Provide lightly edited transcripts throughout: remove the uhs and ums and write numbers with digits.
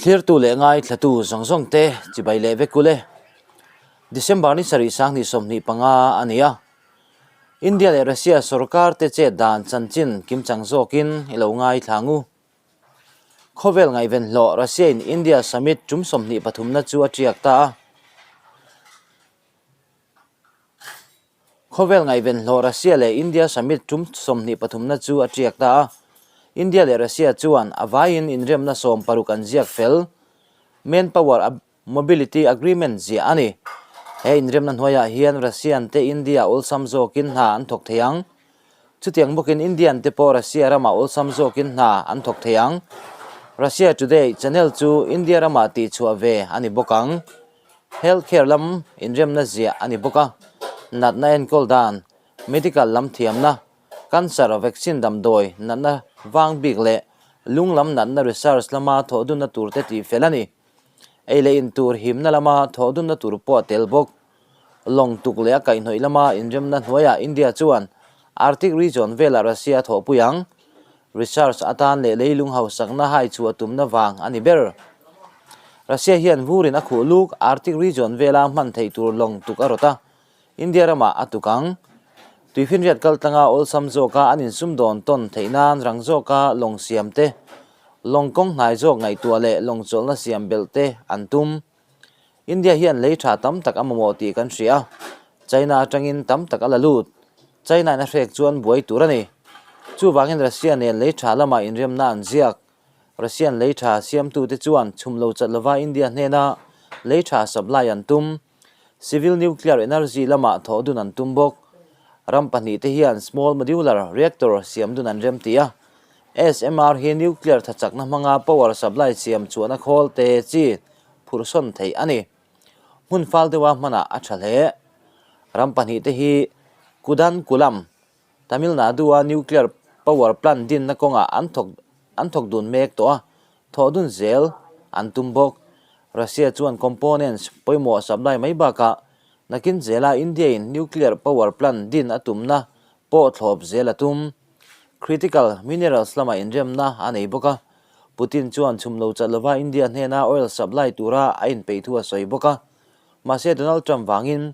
Thlirtu leh ngaithlatu zawng zawng te chibai leh vek ule. December ni sarih sanghnih 25 a ni a. India leh Russia sorkar te chet dan chanchin kimchang zawkin i lo ngaithla ngu. Khawvel ngaihven hlawh Russia in India summit tum 23 na chu a tiak ta a. Khawvel ngaihven hlawh Russia leh India summit tum 23 na chu a tiak ta a. India leh Russia chuan a vaiin inremna 16 an ziak fel. Manpower Mobility Agreement ziah a ni. He inremna hnuaiah hian Russian te India awlsam zawkin hna an thawk thei ang. Chutiang bawkin Indian te pawh Russia ramah awlsam zawkin hna an thawk thei ang. Russia Today channel chu India ramah tihchhuah ve a ni bawk ang. Healthcare lam inremna ziah a ni bawk a, natna enkawl dan, medical lam thiamna, cancer vaccine damdawi natna vang bik leh lung lam natna research lama thawhdunna tur te tih fel a ni. Ei leh in tur himna lama thawhdunna tur pawh a tel bawk. Lawng tuk leh a kaihhnawih lama inremna hnuaiah India chuan Arctic region velah Russia a thawhpui ang. Research atan leh leilung hausakna hai chhuah tumna vang a ni ber. Russia hian vurin a khuh luk Arctic region vela hman theih tur lawng tuk a rawt a, India ramah a tuk ang. Tuifinriat kaltlanga awlsam zawka an insum dawn tawn theih nan rang zawka lawng siam te, lawng kawng hnai zawk ngaihtuah leh lawng chawlhna siam belh te an tum. India hian lei tha tam tak a mamawh tih kan hria a, China atangin tam tak a la lut. China in a hrek chuan buai tur a ni. Chuvangin Russia nen lei tha lamah inremna an ziak. Russian lei tha siamtute chuan chhum lo chat lova India hnena lei tha supply an tum. Civil nuclear energy lamah thawh dun an tum bawk. Ram pahnihte hian small modular reactor siam dun an rem ti a. SMR hi nuclear thachakna hmanga power supply siam chuahna khawl te chi phurhsawn theih a ni. Hmun fal deuha hmanah a tha hle. Ram pahnihte hi Kudankulam, Tamil Nadu-a nuclear power plant dinna kawngah an thawk an thawk dun mek tawh a, thawh dun zel an tum bawk. Russia chuan components pawimawh supply mai bakah nakin zela India-in nuclear power plant din a tumna pawh thlawp zel a tum. Critical minerals lama inremna a nei bawk a, Putin chuan chhum lo chat lova India hnena oil supply tura a inpeih thu a sawi bawk a. Mahse Donald Trump vangin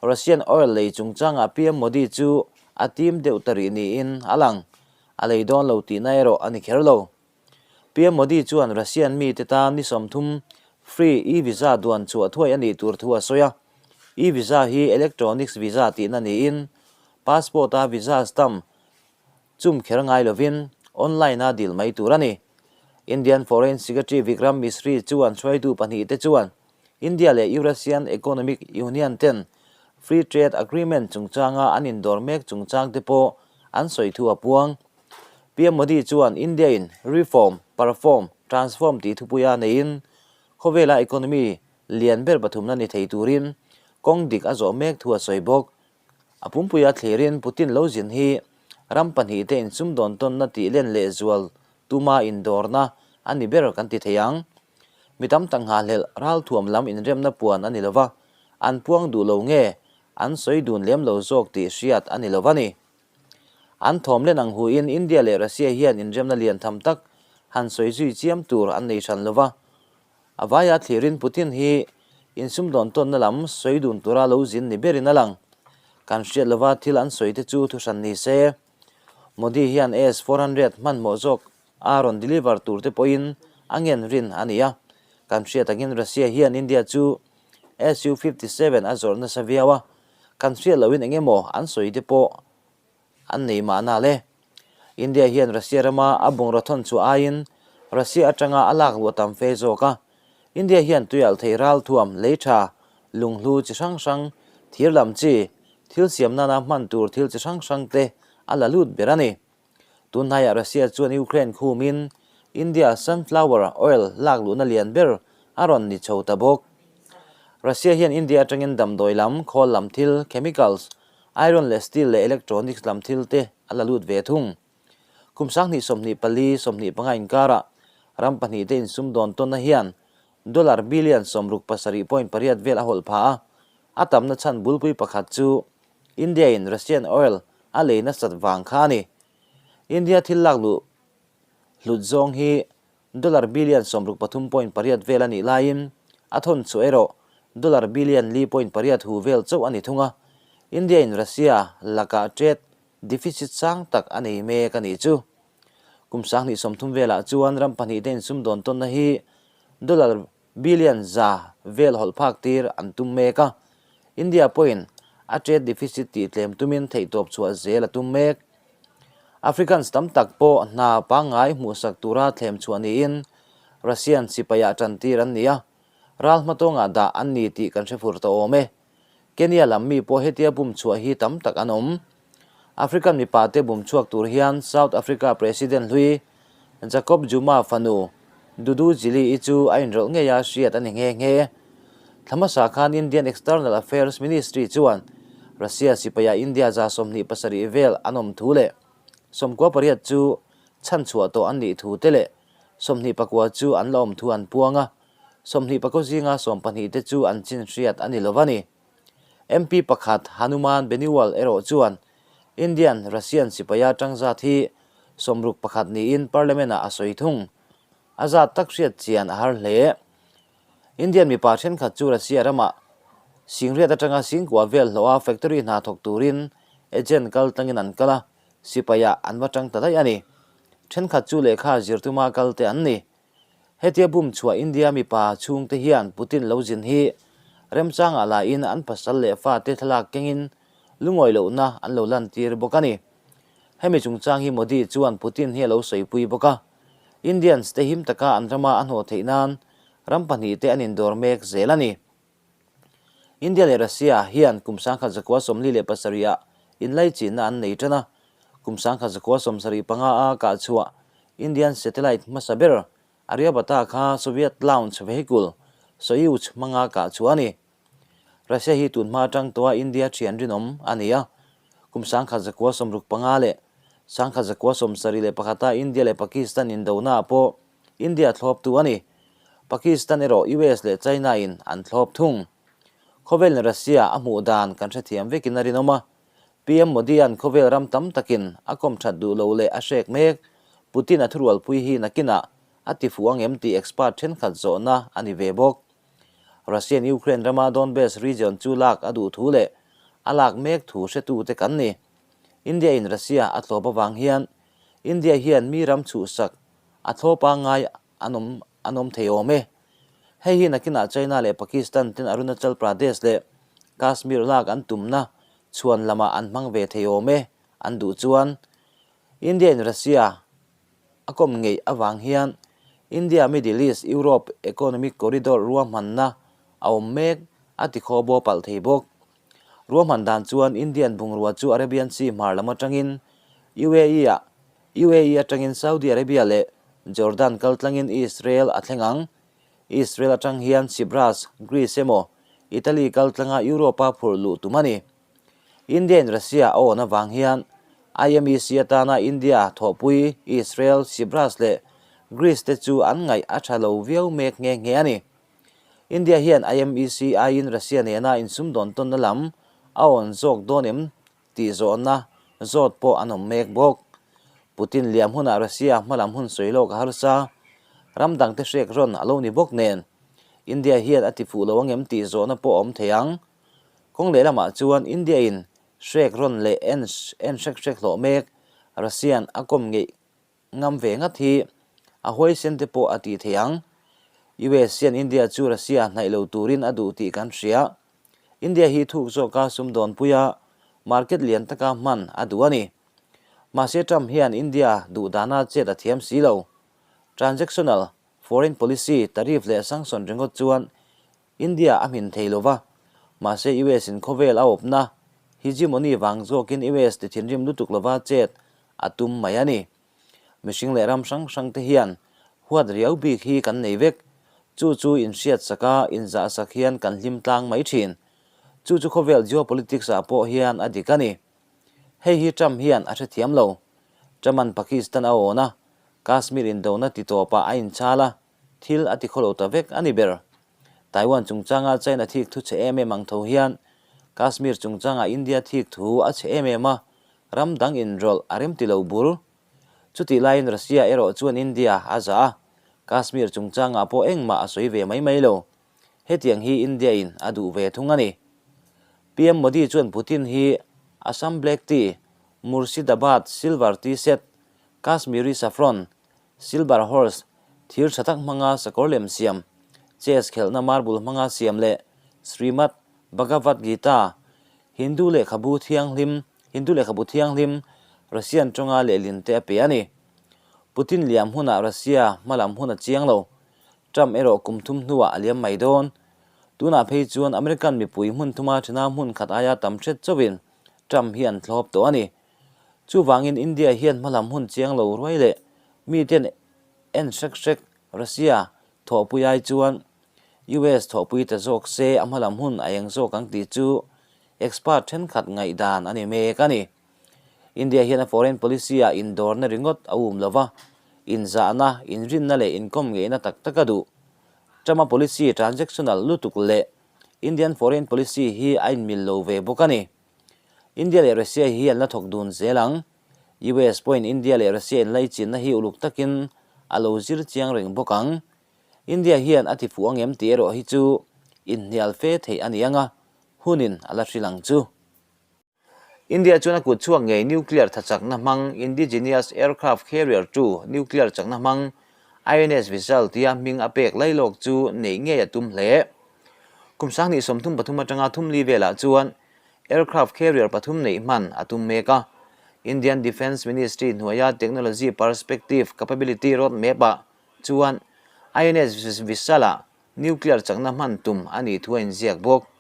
Russian oil lei chungchangah PM Modi chu a tim deuh ta rih niin a lang. A lei dawn lo tihna erawh a ni kher lo. PM Modi chuan Russian mite tan ni 30 free e-visa duan chhuah thuai a nih tur thu a sawi a. E-visa hi electronics visa tihna niin passport-a visa stamp chum kher ngai lovin online-a dil mai tur a ni. Indian Foreign Secretary Vikram Misri chuan hruaitu pahnihte chuan India leh Eurasian Economic Union ten Free Trade Agreement chungchanga an indawr mek chungchang te pawh an sawi thu a puang. PM Modi chuan India-in Reform, Perform, Transform tih thupuia neiin khawvela economy lian ber pathumna ni thei turin kawng dik a zawh mek thu a sawi bawk. A pumpuia thlirin Putin lo zin hi ram pahnihte insumdawn tawnna tih len leh zual tuma indawrna a ni ber kan ti thei ang. Mi tam tak nghahhlelh ralthuam lam inremna puan a ni lova, an puang duh lo nge an sawi dun lem lo zawk tih hriat a ni lo va ni. An thawm len ang huin India leh Russia hian inremna lian tham tak han sawi zui chiam tur an nei hran lova, A vaia thlirin Putin hi insumdawn tawnna lam sawi dun tura lo zin ni berin a lang. Kan hriat lova thil an sawi te chu thuhran ni se. Modi hian S-400 hmanhmawh zawk a rawn deliver tur te pawhin a ngen rin a ni a. Kan hriat angin Russia hian India chu Su-57 a zawrh nasa viau a, kan hriat lohin eng emaw an sawi te pawh an nei mahna le. India hian Russia rama a bungraw thawn chhuah aiin Russia atanga a lak luah tam fe zawk a. India hian tuialh thei ralthuam, lei tha, lunghlu chi hrang hrang, thir lam chi, thil siam nana hman tur thil chi hrang hrang te a la lut ber a ni. Tunhnaiah Russia chuan Ukraine khumin India sunflower oil lak luhna lian ber a rawn ni chho ta bawk. Russia hian India atangin damdawi lam, khawl lam thil, chemicals, Iron leh steel leh electronics lam thil te a la lut ve thung. Kum 2024, 25 inkarah ram pahnih te insumdawn tawnna hian dollar billion 67.8 vel a hawlh phah a, a tamna chhan bulpui pakhat chu India in Russian oil a lei nasat vang kha a ni. India thil lak luh hlut zawng hi. Dollar billion 63.8 vel a nih laiin a thawn chhuah erawh dollar billion 4.8 hu vel chauh a ni thung a, India in Russia lakah trade deficit sang tak a nei mek a nih chu. Kum 2030 velah chuan ram pahnihte insumdawn tawnna hi dollar billion 100 vel hawlh phak tir an tum mek a, India pawhin a trade deficit tih tlem tumin theihtawp chhuah zel a tum mek. Africans tam tak pawh hna pangngai hmuhsak tura thlem chhuah niin Russian sipaiah tantir an ni a, ral hmatawngah dah an ni tih kan hre fur tawh awm e. Kenya lam mi pawh hetia bum chhuah hi tam tak an awm. African mipate bum chhuak tur hian South Africa President hlui Jacob Zuma fanu Dudu Jili-i chu a inrawlh ngei a hriat a ni nghe nghe. Thla hmasa khan Indian External Affairs Ministry chuan Russia sipaiah India 27 vel an awm thu leh 98 chu chhanchhuah tawh an nih thu te leh 29 chu an la awm thu an puang a, 24 zinga 12 te chu an chin hriat a ni lo a ni. MP pakhat Hanuman Beniwal erawh chuan Indian Russian sipaia tang zat hi 61 niin Parliament-ah a sawi thung. A zat tak hriat chian a har hle. Indian mipa thenkhat chu Russia ramah singriat atanga singkua vel hlawha factory hna thawk turin agent kal tlangin an kal a, sipaiah an va tang ta daih a ni. Thenkhat chu lehkha zirtuma kal te an ni. Hetia bum chhuah India mipa chhungte hian Putin lo zin hi remchangah lain an pasal leh fate thlalak kengin lungawi lohna an lo lantir bawk a ni. Hemi chungchang hi Modi chuan Putin hi a lo sawipui bawk a. Indians te him taka an rama a hnawh theih nan ram pahnih te an indawr mek zel a ni. India leh Russia hian kum 1947 ah inlaichinna an nei tan a, kum 1975 a kahchhuah Indian satellite hmasa ber Aryabhata kha Soviet launch vehicle Soyuz hmanga kahchhuah a ni. Russia hi tun hma atang tawha India thian rinawm a ni a, kum 1965 leh 1971 a India leh Pakistan indonaah pawh India thlawptu a ni. Pakistan erawh US leh China in an thlawp thung. Khawvelin Russia a hmuh dan kan hrethiam vekin a rinawm a, PM Modi-a'n khawvel ram tam takin a kawm that duh lo leh a hrek mek, Putin a thurualpui hi nakinah a ti fuh ang em tih expert thenkhat zawhna a ni ve bawk. Russian Ukraine rama Donbas region chu lak a duh thu leh a lak mek thu hretute kan ni. India in Russia a thlawp avang hian India hian mi ram chhuhsak a thlawp a ngai an awm an awm thei awm e. Hei hi nakinah China leh Pakistan ten Arunachal Pradesh leh Kashmir lak an tumna chhuan lamah an hmang ve thei awm e an duh chuan India in Russia A kawm ngeih avang hian India Middle East Europe Economic Corridor ruahmanna a awm mek a ti khaw baw palh thei bawk. Ruahman dan chuan Indian bungrua chu Arabian Sea hmar lam atangin UAE ah UAE atangin Saudi Arabia leh Jordan kal tlangin Israel a thleng ang. Israel atang hian Cyprus, Greece emaw Italy kal tlanga Europe-a phurh luh tum a ni. India in Russia a awn avang hian IMEC atana India thawhpui Israel, Cyprus leh Greece te chu an ngaih a tha lo viau mek nghe nghe a ni. India hian IMEC aiin Russia nena insumdawn tawnna lam a awn zawk dawn em tih zawhna zawt pawh an awm mek bawk. Putin liam hunah Russia hmalam hun sawi lawk a harsa, ram dangte hrek rawn a lo ni bawk nen India hian a ti fuh lo angem tih zawhna pawh a awm thei ang. Kawng lehlamah chuan India in hrek rawn leh en en hrek hrek hlawh mek Russian a kawm ngeih ngam ve ngat hi a huaisen te pawh a tih thei ang. US hian India chu Russia hnaih lo turin a duh tih kan hria. India hi thuk zawka sumdawnpuia market lian taka hman a duh a ni. Mahse Trump hian India duh dana chet a thiam si lo. Transactional foreign policy, tariff leh sanction ringawt chuan India a hmin thei lo va, mahse US in khawvel a awpna hegemony vang zawkin US ti thinrim lutuk lova chet a tum mai a ni. Mihring leh ram hrang hrang te hian huat riau bik hi kan nei vek, chu chu inhriat saka inzahsak hian kan hlim tlang mai thin. Chu chu khawvel geopolitics ah pawh hian a dik a ni. Hei hi Trump hian a hrethiam lo. Trump-a'n Pakistan a awn a, Kashmir indona ti tawpah a inchhal a, Thil a ti khawlo ta vek a ni ber. Taiwan chungchanga China thik thu chhe em em ang tho hian Kashmir chungchanga India thik thu a chhe em em a, ram dang inrawlh a rem ti lo bur. Chutih laiin Russia erawh chuan India a zah a. Kashmir chungchangah pawh engmah a sawi ve mai mai lo. Hetiang hi India-in a duh ve thung a ni. PM Modi chuan Putin hi Assam Black Tea, Murshidabad Silver Tea Set, Kashmiri Saffron, Silver Horse, thir tha tak hmanga sakawr lem siam, chess khelhna marble hmanga siam leh Srimad Bhagavad Gita, Hindu lehkhabu thianghlim, Hindu lehkhabu thianghlim, Russian tawnga lehlin te a pe a ni. Putin liam hunah Russia hmalam hun a chiang lo. Trump erawh kum thum hnuah a liam mai dawn. Tunah phei chuan American mipui hmun thuma thena hmun khat aia tam hret chauhin Trump hi an thlawp tawh a ni. Chuvangin India hian hmalam hun chiang lo ruai leh miten en hrek hrek Russia thawhpui ai chuan US thawhpui ta zawk se a hmalam hun a eng zawk ang tih chu expert thenkhat ngaihdan a ni mek a ni. India hian a foreign policy ah indawrna ringawt a um lova, inzahna, inrinna leh inkawm ngeihna tak tak a duh. Trump-a policy transactional lutuk leh Indian foreign policy hi a inmil lo ve bawk a ni. India leh Russia hi an la thawk dun zel ang. US pawhin India leh Russia inlaichinna hi uluk takin a lo zir chiang reng bawk ang. India hian a ti fuh ang em tih erawh hi chu inhnial fe theih a ni ang a, hunin a la hrilh ang chu. India chuan a kut chhuak ngei nuclear thachakna hmang Indigenous Aircraft Carrier ii nuclear chakna hmang INS Vishal tia hming a pek lailawk chu neih ngei a tum hle. Kum 2033 atanga thumli velah chuan aircraft carrier pathum neih hman a tum mek a. Indian Defence Ministry hnuaia Technology Perspective Capability Roadmap-ah chuan INS Vishal-ah Nuclear chakna hman tum a nih thu a inziak bawk.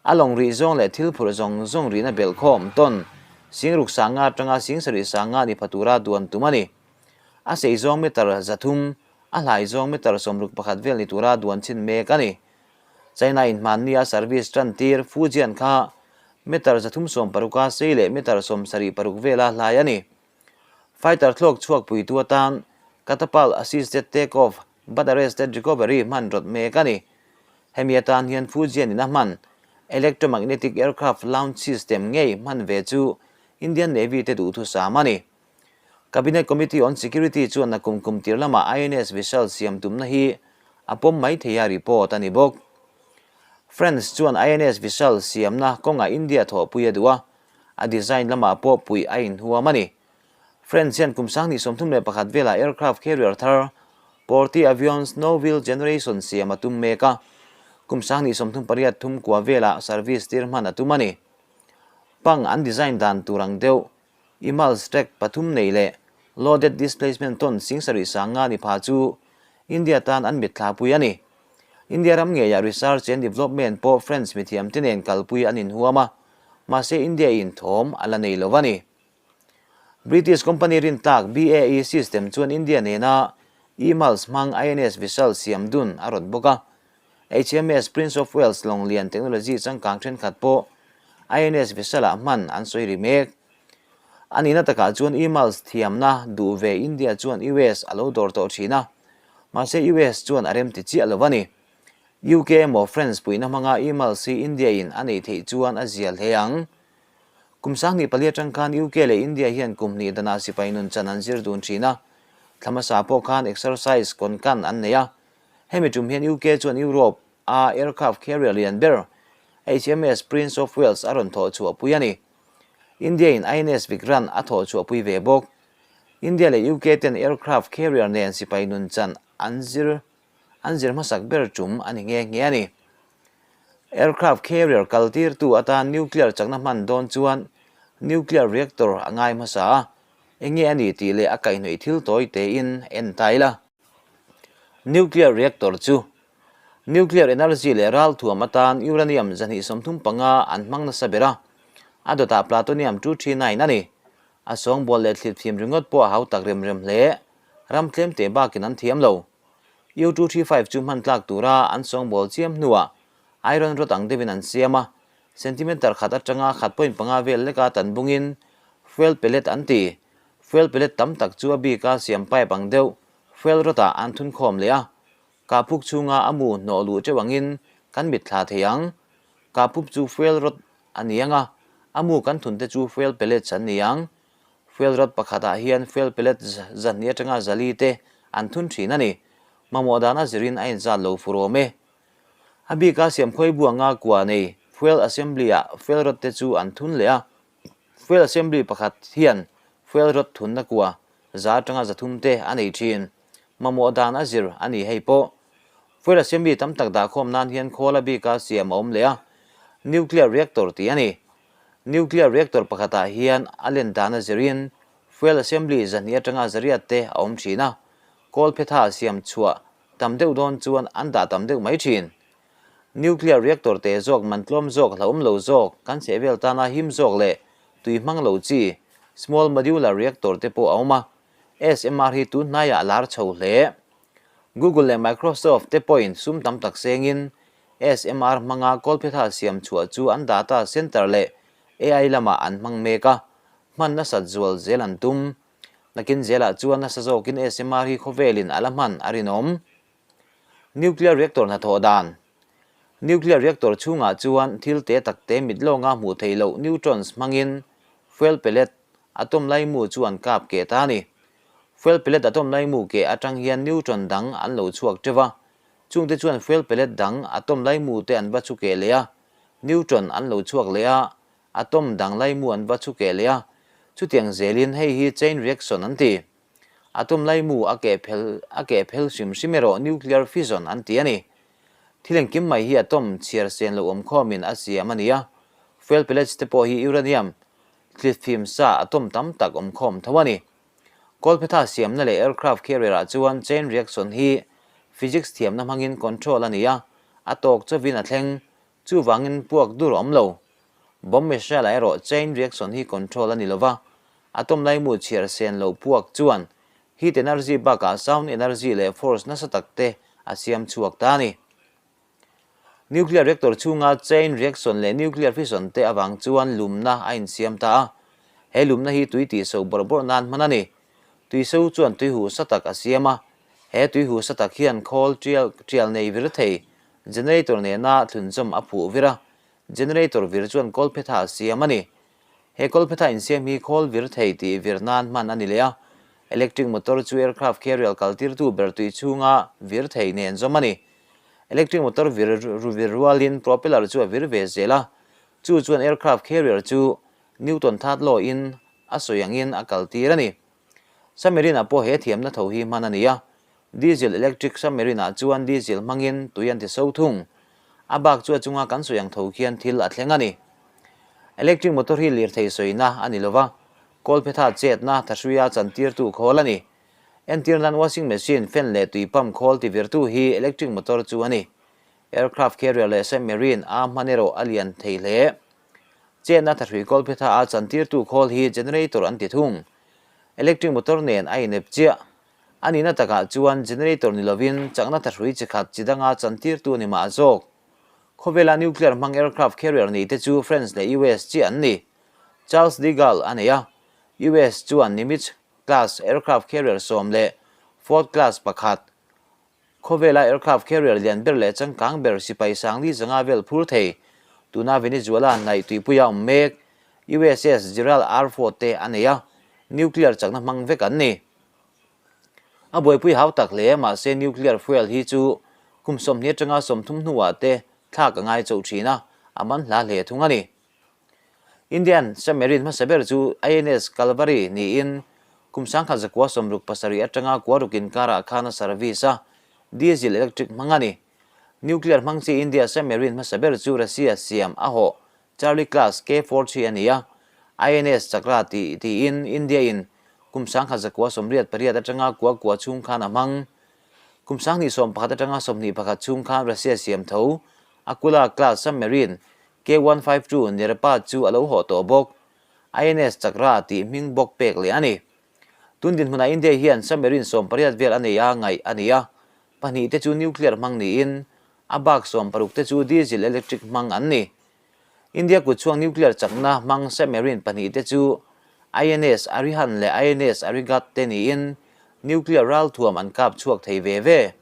A lawng rih zawng leh thil phurh zawng zawng rihna belhkhawm tawn singruk sanga atanga singsarih sanga ni pha tura duan tum a ni. A sei zawng meter 300, a hlai zawng meter 61 vel ni tura duan chhin mek a ni. China in hmannia service tan tir Fujian kha meter 360 a sei leh meter 76 vela hlai a ni. Fighter thlawk chhuak puitu atan Catapult Assisted Takeoff But Arrested Recovery hman rawt mek a ni. Hemi atan hian Fujian in a hman Electromagnetic Aircraft Launch System ngei hman ve chu Indian Navy te duhthusam a ni. Cabinet Committee on Security chuan a kum kum tir lamah INS Vishal siam tumna hi a pawm mai thei a report a ni bawk. France chuan INS Vishal siamna kawngah India thawhpui a duh a, a design lamah pawh puih a inhuam a ni. France hian kum 2031 velah aircraft carrier thar Porte Avions Nouvelle Generation siam a tum mek a, kum 2038 thum kua velah service tir hman a tum a ni. Pang an design dan tur ang deuh, Imals track pathum nei leh loaded displacement ton 75,000 ni pha chu India tan an mitthlapui a ni. India ram ngeiah research and development pawh French mithiamte nen kalpui an inhuam a, mahse India in thawm a la nei lo a ni. British company rintlak BAE System chuan India nena E-Miles hmang INS Vishal siam dun a rawt bawk a. HMS Prince of Wales lawng lian technology changkang thenkhat pawh INS Vishal-ah hman an sawi ri mek. A nihna takah chuan E-Miles thiamna duh ve India chuan US a lo dawr tawh thin a, mahse US chuan a remti chiah lo a ni. UK emaw France puihna hmanga E-Miles hi India-in a neih theih chuan a zia hle ang. Kum 2004 atang khan UK leh India hian kum hnih danah sipai nun chan an zir dun thin a, thla hmasa pawh khan exercise Konkan an nei a. Hemi tum hian UK chuan Europe a aircraft carrier lian ber HMS Prince of Wales a rawn thawh chhuahpui a ni. India in INS Vikrant a thawh chhuahpui ve bawk. India leh UK ten aircraft carrier nen sipai nun chan an zir an zir hmasak ber tum a ni nghe nghe a ni. Aircraft carrier kaltirtu atan nuclear chakna hman dawn chuan nuclear reactor a ngai hmasa a, eng nge a ni tih leh a kaihhnawih thil tawi tein en ta ila. Nuclear reactor chu nuclear energy leh ralthuam atan uranium 235 an hmang nasa ber a, a dawtah plutonium 239 a ni. A sawngbawl leh thlitfim ringawt pawh a hautak rem rem hle, ram tlem teh bakin an thiam lo. U-235 chu hman tlak tura an sawngbawl chiam hnuah iron rod ang deuhin an siam a, centimeter khat atanga khat point panga vel leka tan bungin fuel pellet an ti. Fuel pellet tam tak chu a bika siam pipe ang deuh fuel rod ah an thun khawm leh a, kahpuk chhunga a mu hnawh luh teuh angin kan mitthla thei ang. Kahpup chu fuel rod a ni ang a, a mu kan thun te chu fuel pellets an ni ang. Fuel rod pakhatah hian fuel pellet 200 atanga 400 te an thun thin a ni. Mamawh dan a zirin a inzat lo fur awm e. A bika siam khawibu anga kua nei fuel assembly-ah fuel rod te chu an thun leh a. Fuel assembly pakhat hian fuel rod thunna kua za atanga 300 te a nei thin. Mamawh dan a zir a ni hei pawh. Fuel assembly tam tak dahkhawm nan hian khawl a bika siam a awm leh a, nuclear reactor tih a ni. Nuclear reactor pakhatah hian a len dan a zirin fuel assembly 200 atanga 800 te a awm thin a, kawlphetha siam chhuah tam deuh dawn chuan an dah tam deuh mai thin. Nuclear reactor te zawk man tlawm zawk hlauhawm lo zawk kan chhehvel tana him zawk leh tui hmang lo chi small modular reactor te pawh a awm a, SMR hi tun hnaiah a lar chho hle. Google leh Microsoft te pawhin sum tam tak sengin SMR hmanga kawlphetha siam chhuah chu an data center leh AI lamah an hmang mek a, hman nasat zual zel an tum. Nakin zelah chuan nasa zawkin SMR hi khawvelin a la hman a rinawm. Nuclear reactor hnathawh dan Nuclear reactor chhungah chuan thil te tak te mit lawnga hmuh theih loh neutrons hmangin fuel pellet atom laimu chu an kap keh ta a ni. Fuel pellet atom laimu keh atang hian neutron dang an lo chhuak teuh a, chungte chuan fuel pellet dang atom laimu te an va chu keh leh a, neutron an lo chhuak leh a, atom dang laimu an va chu keh leh a, chutiang zelin hei hi chain reaction an ti. Atom laimu a keh phel a keh phel hrim hrim erawh nuclear fission an ti a ni. Thil engkim mai hi atom chhiar sen lo awm khawmin a siam a ni a, fuel pellets te pawh hi uranium thlitfim sa atom tam tak awm khawm tho a ni. Kawlphetha siamna leh aircraft carrier ah chuan chain reaction hi physics thiamna hmangin control a ni a, a tawk chawin a thleng. Chuvangin puak dur awm lo. Bomb missile-ah erawh chain reaction hi control a ni lova, atom laimu chhiar sen lo puak chuan heat energy bakah sound energy leh force nasa tak te a siam chhuak ta a ni. Nuclear reactor chhunga chain reaction leh nuclear fission te avang chuan lumna a insiam ta a, he lumna hi tui tihso bawrh bawrh nan hman a ni. Tuiso chuan tuihu sa tak a siam a, he tuihu sa tak hian khawl tial tial nei vir thei Generator nena thlunzawm a phuh vir a, generator vir chuan kawlphetha a siam a ni. He kawlphetha insiam hi khawl vir thei tih vir nan hman a ni leh a, electric motor chu aircraft carrier kaltirtu ber tui chhunga vir thei nen zawm a ni. Electric motor vir ru vir rualin propeller chu a vir ve zel a, chu chuan aircraft carrier chu Newton third law in a sawi angin a kaltir a ni. Submarine-ah pawh he thiamna tho hi hman a ni a, diesel electric submarine-ah chuan diesel hmangin tui an ti so thung. A bak chu a chunga kan sawi ang tho khian thil a thleng a ni. Electric motor hi lirthei sawina a ni lova, kawlphetha chetna thahruia chantirtu khawl a ni. Entir nan washing machine, fan leh tui pump khawl tivirtu hi electric motor chu a ni. Aircraft carrier leh submarine a hman erawh a lian thei hle. Chetna thahrui kawlphetha a chantirtu khawl hi generator an ti thung. Electric motor nen a inep chiah. A nihna takah chuan generator ni lovin chakna thahrui chi khat chi danga chantirtu ni mah zawk. Khawvela nuclear hmang aircraft carrier nei te chu France leh US chiah an ni. Charles de Gaulle a nei a, US chuan Nimitz class aircraft carrier 10 leh Ford class pakhat Khawvela aircraft carrier lian ber leh changkang ber sipai sangli zanga vel phur thei, tuna Venezuela hnaih tuipuia awm mek, USS Gerald R. Ford te a nei a, nuclear chakna hmang vek an ni. A buaipui hau tak hle, mahse nuclear fuel hi chu kum 20 atanga 30 hnuah te thlak a ngai chauh thin a, a man hla hle thung a ni. Indian submarine hmasa ber chu INS Kalvari niin kum 1967 atanga kuaruk inkarah khan a service a, diesel electric hmang a ni. Nuclear hmang chi India submarine hmasa ber chu Russia siam a hawh Charlie class K-43 a ni a, INS Chakra tih tiin India in kum 1988 atanga kua kua chhung khan a hmang. Kum 2021 atanga 21 chhung khan Russia siam tho Akula class submarine K-152 Nirpa chu a lo hawh tawh bawk. INS Chakra tih hming bawk pek leh a ni. Tun dinhmunah India hian submarine 18 vel a nei a ngaih a ni a, pahnih te chu nuclear hmang niin a bak 16 te chu diesel electric hmang an ni. India kutchhuak nuclear chakna hmang submarine pahnih te chu INS Arihant leh INS Arighat te niin nuclear ralthuam an kap chhuak thei ve ve.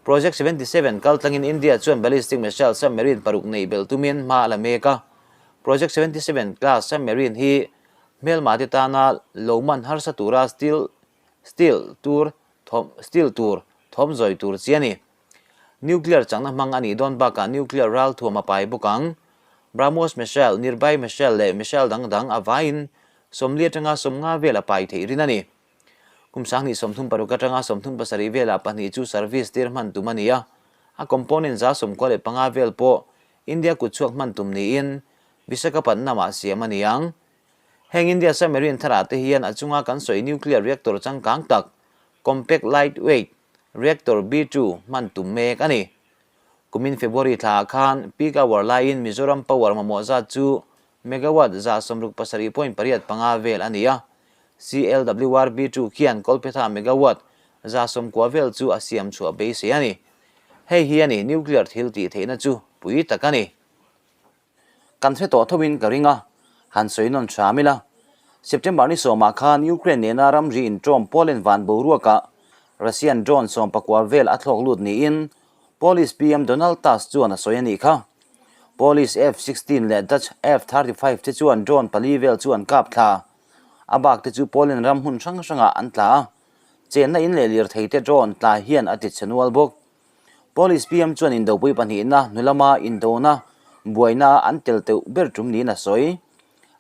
Project 77 kal tlangin India chuan ballistic missile submarine paruk neih belh tumin hma a la mek a. Project 77 class submarine hi hmelma te tana lo man harsa tura steel steel tur thawm steel tur. Thawm zawi tur chi a ni. Nuclear chakna hmang a nih dawn bakah nuclear ral thuam a pai bawk ang. BrahMos missile, Nirbhay missile leh missile dang dang a vaiin 40 atanga 50 vel a pai theih rin a ni. Kum 2036 atanga 37 velah pahnih chu service tir hman tum a ni a, a component 95 vel pawh India kutchhuak hman tum niin Visakhapatnam-ah siam a ni ang. Heng India submarine tharah te hian a chunga kan sawi nuclear reactor changkang tak, compact lightweight reactor B-two hman tum mek a ni. Kumin February thlaah khan peak hour laiin Mizoram power mamawh zat chu megawatt 67.85 vel a ni a, CLWR B-two khian Kolpetha megawatt 90 vel chu a siam chhuah beisei a ni. Hei hi a ni nuclear thil tih theihna chu pui tak a ni. Kan hre tawh thoin ka ring a, han sawi nawn hram ila. September ni sawmah khan Ukraine nena ramri inṭawm Poland van boruakah Russian drone 14 vel a thlawk lut niin Polish PM Donald Tusk chuan a sawi a nih kha. Polish F-16 leh Dutch F-35 te chuan drone pali vel chu an kap thla. A bak te chu Poland ram hmun hrang hrangah an tla a, chenna in leh lirthei te drone tla hian a ti chhe nual bawk. Police PM chuan indopui pahnihna hnu lama indona buaina an tel teuh ber tum niin a sawi.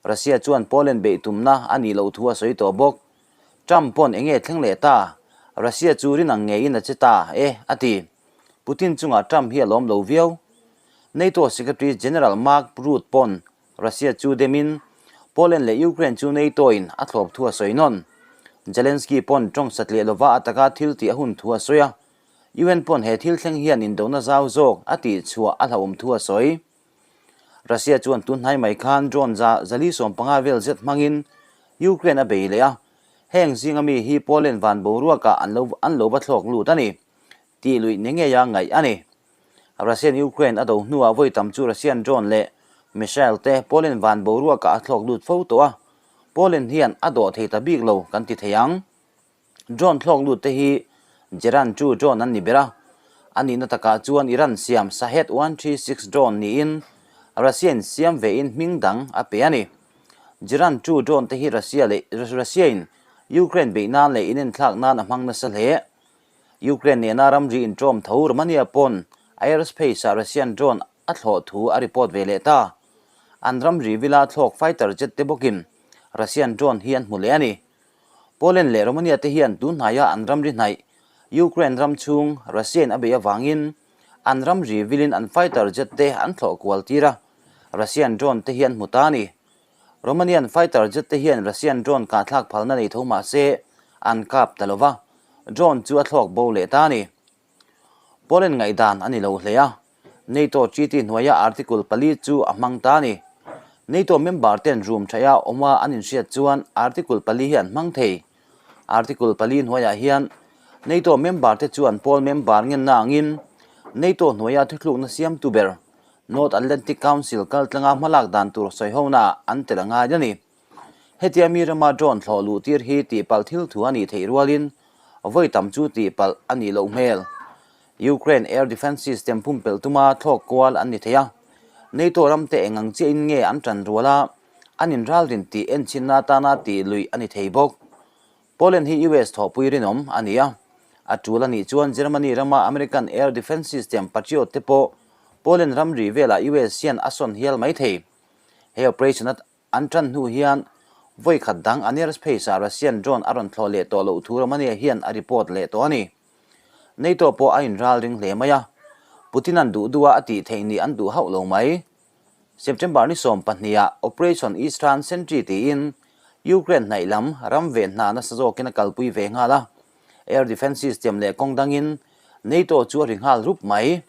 Russia chuan Poland beih tumna a nih loh thu a sawi tawh bawk. Trump pawn enge thleng leh ta? Russia chu rin ang ngeiin a che ta e, a ti. Putin chungah Trump hi a lawm lo viau. NATO Secretary General Mark Rutte pawn Russia chu demin Poland leh Ukraine chu NATO-in a thlawp thu a sawi nawn. Zelensky pawn tawng satliah lova a taka thil tih a hun thu a sawi a. UN pawn he thil thleng hian indona zau zawk a tih chhuah a hlauhawm thu a sawi. Russia chuan tun hnai mai khan drone 415 vel zet hmangin Ukraine a bei leh a, heng zinga mi hi Poland van boruakah an lo an lo va thlawk lut a ni tih luih ni ngeia ngaih a ni. Russian Ukraine a do hnuah vawi tam chu Russian drone leh missile te Poland van boruakah a thlawk lut fo tawh a, Poland hian a dawh thei ta bik lo kan ti thei ang. Drone thlawk lut te hi Geran chu drone an ni ber a, a nihna takah chuan Iran siam Shahed 136 drone niin Russia-in siam vein hming dang a pe a ni. Geran chu drone te hi Russia leh Russia-in Ukraine beih nan leh inenthlak nan a hmang nasa hle. Ukraine nena ramri inṭawm tho Romania pawn airspace-ah Russian drone a thlawh thu a report ve leh ta. An ramri vila thlawk fighter jet te bawkin Russian drone hi an hmu leh a ni. Poland leh Romania te hian tun hnaia an ramri hnaih Ukraine ram chhung Russia-in a beih avangin an ramri vilin an fighter jet te an thlawh kual tir a, Russian drone te hi an hmu ta a ni. Romanian fighter jet te hian Russian drone kahthlak phalna nei tho mah se an kap ta lo va, drone chu a thlawk bo leh ta a ni. Poland ngaihdan a ni lo hle a, NATO treaty hnuaia article pali chu a hmang ta a ni. NATO member ten room thaia awma an inhriat chuan article pali hi an hmang thei. Article pali hnuaiah hian NATO member te chuan pawl member ngenna angin NATO hnuaia thuthlukna siamtu ber North Atlantic Council kaltlanga hmalak dan tur sawihonaah an tel a ngai a ni. Hetia mi rama drone thlawh luh tir hi tihpalh thil thu a nih theih rualin vawi tam chu tihpalh a nih loh hmel. Ukraine air defence system pumpelh tuma thlawk kual an ni thei a, NATO ramte eng ang chiahin nge an tan rual a, an inralrin tih enchinna atana tih luih a ni thei bawk. Poland hi US thawhpui rinawm a ni a, a tul a nih chuan Germany rama American air defence system Patriot te pawh Poland ramri velah US hian a sawn hial mai thei. He operation a An tan hnu hian vawi khat dang an airspace-ah Russian drone a rawn thlawh leh tawh loh thu Romania hian a report leh tawh a ni. NATO pawh a inral ring hle mai a, Putin-a'n duh duha a tih theih nih an duh hauh lo mai. September ni 12-ah Operation Eastern Sentry tiin Ukraine hnaih lam ram ve hna nasa zawkin a kalpui ve nghal a, air defence system leh kawng dangin NATO chu a ri nghal rup mai.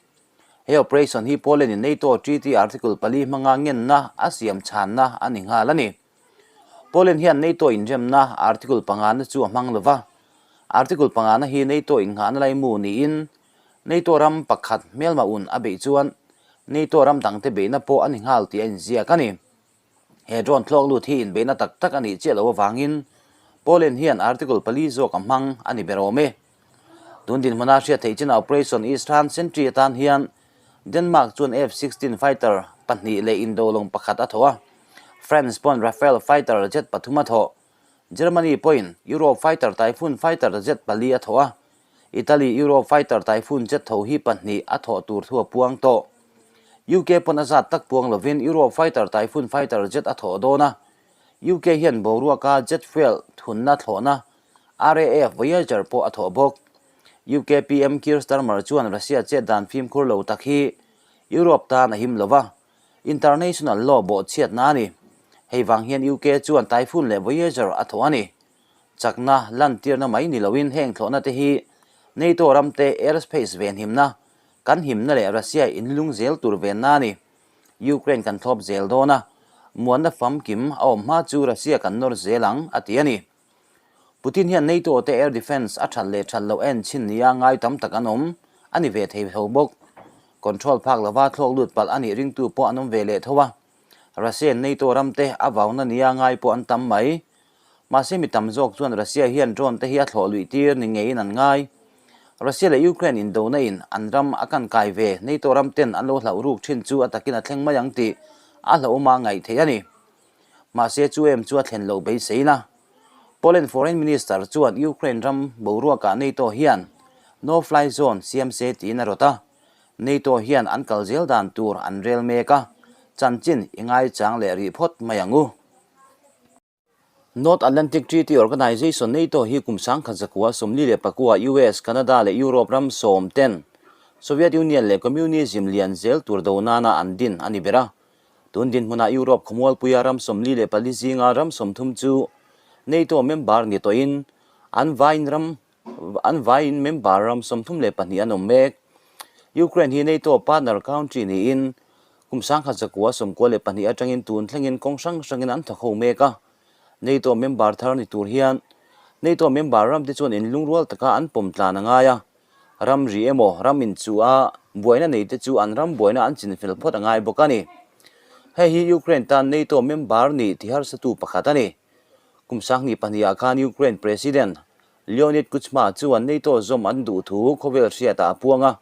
He operation hi Poland in NATO Treaty Article pali hmanga ngenna a siam chhanna a ni nghal a ni. Poland hian NATO inremna Article pangana chu a hmang lova. Article pangana hi NATO innghahna laimu niin NATO ram pakhat hmelma un a beih chuan NATO ram dangte beihna pawh a ni nghal tih a inziak a ni. He drone thlawk lut hi inbeihna tak tak a nih chiah loh avangin Poland hian Article pali zawk a hmang a ni ber awm e. Tun dinhmuna hriat theih chin Operation Eastern Sentry atan hian Denmark chuan F-16 fighter pahnih leh indo lawng pakhat a thawh a, France pawn Rafale fighter jet pathum a thawh, Germany pawhin Eurofighter Typhoon fighter jet pali a thawh a. Italy Eurofighter Typhoon jet tho hi pahnih a thawh tur thu a puang tawh. UK pawn a zat tak puang lovin Eurofighter Typhoon fighter jet a thawh dawn a. UK hian boruaka jet fuel thunna thlawhna RAF Voyager pawh a thawh bawk. UK PM Keir Starmer chuan Russia chet dan fimkhur lo tak hi Europe tan a him lo va, international law bawhchhiatna a ni. Hei vang hian UK chuan Typhoon leh Voyager a thawh a ni. Chakna lantirna mai ni loin heng thlawhna te hi NATO ramte airspace venhimna, kan himna leh Russia inlung zel tur venna a ni. Ukraine kan thlawp zel dawn a, muanna famkim a awm hma chu Russia kan nawr zel ang, a ti a ni. Putin hian NATO te air defence a that leh that loh en chhin nia ngai tam tak an awm a ni ve thei tho bawk. Control phak lova thlawk lut palh a nih ringtu pawh an awm ve leh tho a. Russian NATO ram te a vauna nia ngai pawh an tam mai. Mahse mi tam zawk chuan Russia hian drone te hi a thlawh luih tir ni ngeiin an ngai. Russia leh Ukraine indona in an ram a kan kai ve NATO ram ten an lo hlauh ruk thin chu a takin a thleng mai ang tih a hlauhawm a ngaih theih a ni. Mahse chu em chu a thlen loh beiseina. Poland Foreign Minister chuan Ukraine ram boruakah NATO hian no fly zone siam se tiin a rawt a. NATO hian an kal zel dan tur an rel mek a, chanchin i ngaichang leh rih phawt mai ang u. North Atlantic Treaty Organization, NATO, hi kum 1949 US, Canada leh Europe ram sawm ten Soviet Union leh Communism lian zel tur do nana an din a ni ber a. Tun dinhmunah Europe khawmualpuia ram 44 zinga ram 30 chu NATO member ni tawhin an vaiin ram an vaiin member ram 32 an awm mek. Ukraine hi NATO partner country niin kum 1992 atangin tun thlengin kawng hrang hrangin an thawk ho mek a. NATO member thar ni tur hian NATO member ramte chuan inlungrual taka an pawm tlan a ngai a. Ramri emaw ram inchuh a buaina neite chu an ram buaina an chinfel phawt a ngai bawk a ni. Hei hi Ukraine tan NATO member nih tiharsatu pakhat a ni. Kum 2002 ah khan Ukraine President Leonid Kuchma chuan NATO zawm an duh thu khawvel hriatah a puang a.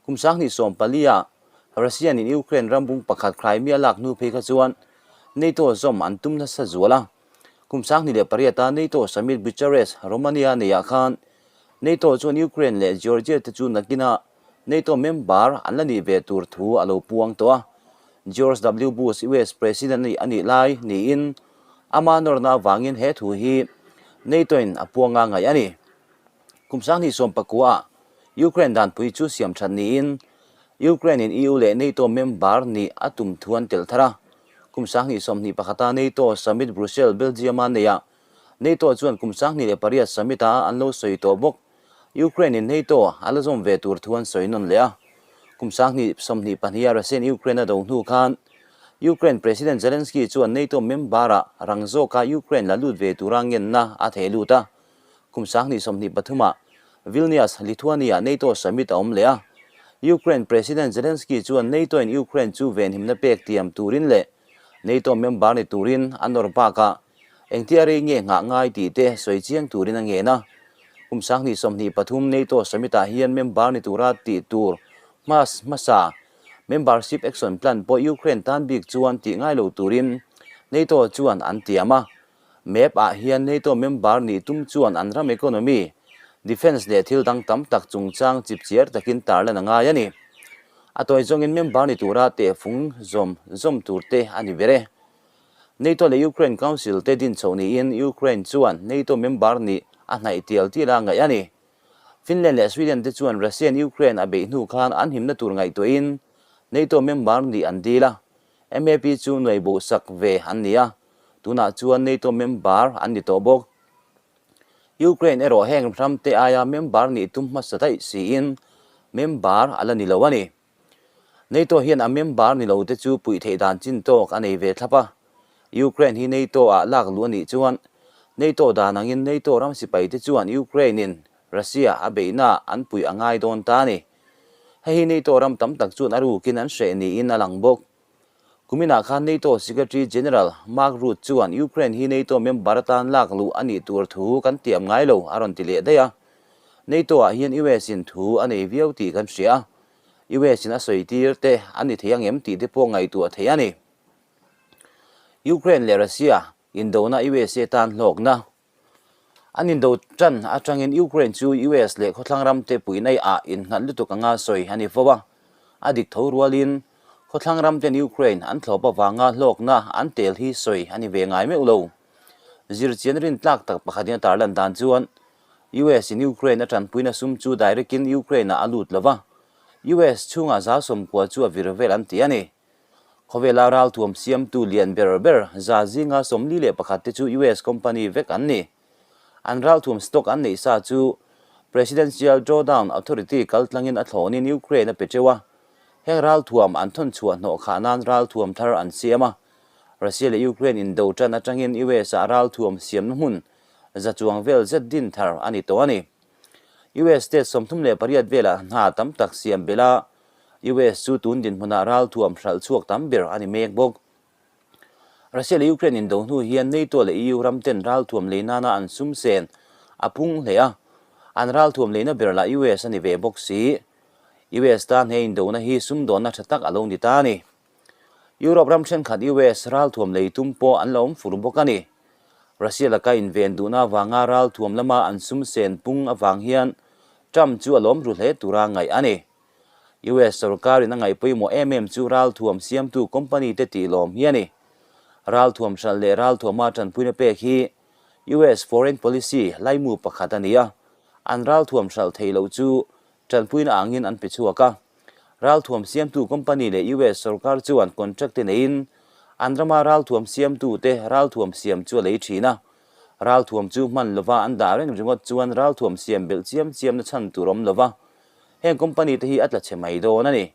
Kum 2014 ah Russian in Ukraine ram bung pakhat Crimea lak hnu phei kha chuan NATO zawm an tum nasa zual a. Kum 2008 a NATO summit Bucharest, Romania neiah khan NATO chuan Ukraine leh Georgia te chu nakinah NATO member an la nih ve tur thu a lo puang tawh a. George W. Bush US President a nih lai niin ama nawrna avangin he thu hi NATO-in a puanga ngaih a ni. Kum 2019 ah Ukraine danpui chu siam that niin Ukraine-in EU leh NATO member nih a tum thu an telh thar a. Kum 2021 a NATO summit Brussels, Belgium-a neihah NATO chuan kum 2008 summit-a an lo sawi tawh bawk. Ukraine-in NATO a la zawm ve tur thu an sawi nawn leh a. Kum 2022 a Russian Ukraine a do hnu khan Ukraine President Zelensky chuan NATO member-ah rang zawka Ukraine la lut ve tura ngenna a theh lut a. Kum 2023 ah Vilnius, Lithuania-ah NATO summit a awm leh a. Ukraine President Zelensky chuan NATO-in Ukraine chu venhimna pek tiam turin leh NATO member ni turin a nawr bakah Engtia rei nge nghah ngai tih te sawi chiang turin a ngen a. Kum 2023 NATO Summit-ah hian member ni tura tih tur hmas hmasa Membership Action Plan pawh Ukraine tan bik chuan tih ngai lo turin NATO chuan an tiam a. Map ah hian NATO member nih tum chuan an ram economy, defence leh thil dang tam tak chungchang chipchiar takin tarlan a ngai a ni. A tawi zawngin member ni tura tehfung zawm zawm tur te a ni ber e. NATO leh Ukraine Council te din chhoh niin Ukraine chuan NATO member nih a hnaih tial tial a ngaih a ni. Finland leh Sweden te chuan Russian Ukraine a beih hnu khan an himna tur ngaihtuahin NATO member nih an dil a, MAP chu nuai bohsak ve an ni a, tunah chuan NATO member an ni tawh bawk. Ukraine erawh heng ram te aia member nih tum hmasa daih siin member a la ni lo a ni. NATO hian a member ni lo te chu puih theih dan chin tawk a nei ve thlap a. Ukraine hi NATO ah lak luh a nih chuan NATO dan angin NATO ram sipai te chuan Ukraine in Russia a beihna an puih a ngai dawn ta a ni. Hei hi NATO ram tam tak chuan a rukin an hreh niin a lang bawk. Kuminah khan NATO Secretary General Mark Rutte chuan Ukraine hi NATO member atan lak luh a nih tur thu kan tiam ngai lo a rawn ti leh daih a. NATO ah hian US in thu a nei viau tih kan hria a. US in a sawi tir te a ni thei ang em tih te pawh ngaihtuah theih a ni. Ukraine leh Russia indona USA tan hlawkna. An indo tan atangin Ukraine chu US leh khawthlang ramte puinai ah innghat lutuk anga sawi a ni fo a. A dik tho rualin khawthlang ramten Ukraine an thlawp avanga hlawkna an tel hi sawi a ni ve ngai meuh lo. Zirchian rintlak tak pakhatin a tarlan dan chuan US in Ukraine a tanpuina sum chu direct in Ukraine ah a lut lo va, US chhungah 90% chu a vir vel an ti a ni. Khawvela ralthuam siamtu lian ber ber 100 41 te chu US company vek an ni. An ralthuam stock an neih sa chu Presidential Drawdown Authority kaltlangin a thlawnin Ukraine a pe teuh a. Heng ralthuam an thawn chhuah hnawh khah nan ralthuam thar an siam a. Russia leh Ukraine indo tan atangin US ah ralthuam siamna hmun za chuang vel zet din thar a ni tawh a ni. US state 38 velah hna tam tak siam belh a, US chu tun dinhmunah ralthuam hralh chhuak tam ber a ni mek bawk. Russia leh Ukraine indo hnu hian NATO leh EU ram ten ralthuam lei nana an sum sen a pung hle a, an ralthuam leina ber lah US a ni ve bawk si. US tan he indona hi sumdawnna tha tak a lo ni ta a ni. Europe ram thenkhat US ralthuam lei tum pawh an la awm fur bawk a ni. Russia laka inven duhna avanga ralthuam lama an sum sen pung avang hian Trump chu a lawm ru hle tura ngaih a ni. US sorkarin a ngaih pawimawh em em chu ralthuam siamtu company te tih lawm hi a ni. Ralthuam hralh leh ralthuama tanpuina pek hi US foreign policy laimu pakhat a ni a, an ralthuam hralh theih loh chu tanpuina angin an pe chhuak a. Ralthuam siamtu company leh US sorkar chuan contract te neiin an rama ralthuam siamtu te ralthuam siam chu a lei thin a. Ralthuam chu hman lova an dah reng ringawt chuan ralthuam siam belh chiam chiamna chhan tur awm lova Heng company te hi a tla chhe mai dawn a ni.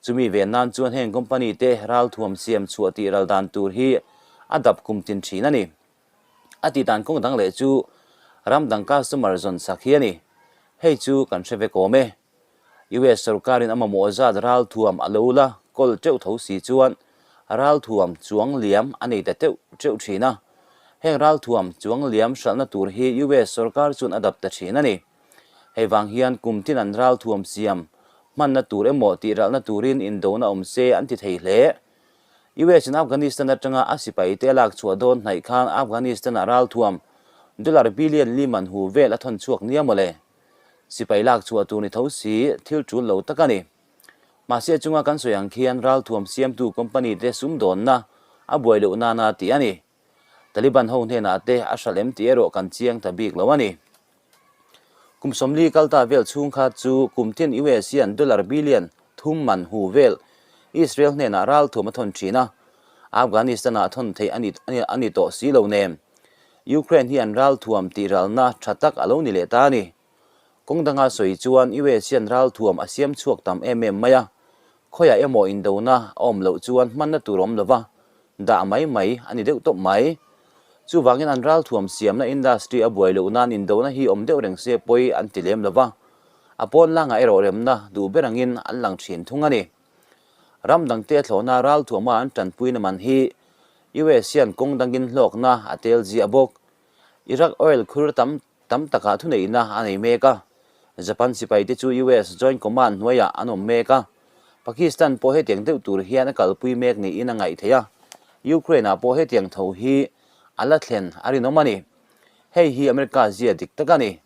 Chumi ve nan chuan heng company te ralthuam siam chhuah tih ral dan tur hi a dap kum tin thin a ni. A tih dan kawng dang leh chu ram dang customer zawn sak hi a ni. Hei chu kan hre vek awm e. US sorkarin a mamawh zat ralthuam a lo la kawl teuh tho si chuan ralthuam chuang liam a nei ta teuh teuh thin a. Heng ralthuam chuang liam hralhna tur hi US sorkar chuan a dap ta thin a ni. Hei vang hian kum tin an ralthuam siam hmanna tur emaw tih ralhna turin indona awm se an ti thei hle. US in Afghanistan atanga a sipai te a lak chhuah dawn hnaih khan Afghanistan-ah ralthuam dollar billion li man hu vel a thawn chhuak nia mawle. Sipai lak chhuah tur ni tho si thil tul lo tak a ni. Mahse a chunga kan sawi ang khian ralthuam siamtu company te sumdawnna a buai loh nana tih a ni. Taliban ho hnenah te a hralh em tih erawh kan chiang ta bik lo a ni. Kum 40 kal ta vel chhung kha chu kum tin US hian dollar billion thum man hu vel Israel hnenah ralthuam a thawn thin a, Afghanistan-ah thawn theih a ni tawh si lo nen. Ukraine hi an ralthuam tih ralna tha tak a lo ni leh ta a ni. Kawng danga sawi chuan US hian ralthuam a siam chhuak tam em em mai a, khawiah emaw indona a awm loh chuan hmanna tur awm lova dah mai mai a ni deuh tawp mai. Chuvangin an ralthuam siamna industry a buai loh nan indona hi awm deuh reng se pawi an ti lem lova, a pawn langah erawh remna duh ber angin an lang thin thung a ni. Ram dangte thlawhna ralthuama an tanpuina man hi US hian kawng dangin hlawkna a tel ziah bawk. Iraq oil khur tam tam takah thuneihna a nei mek a, Japan sipaite chu US Joint Command hnuaiah an awm mek a, Pakistan pawh hetiang deuh tur hian a kalpui mek niin a ngaih theih a, Ukraine-ah pawh hetiang tho hi a la thlen a rinawm a ni. Hei hi America zia dik tak a ni.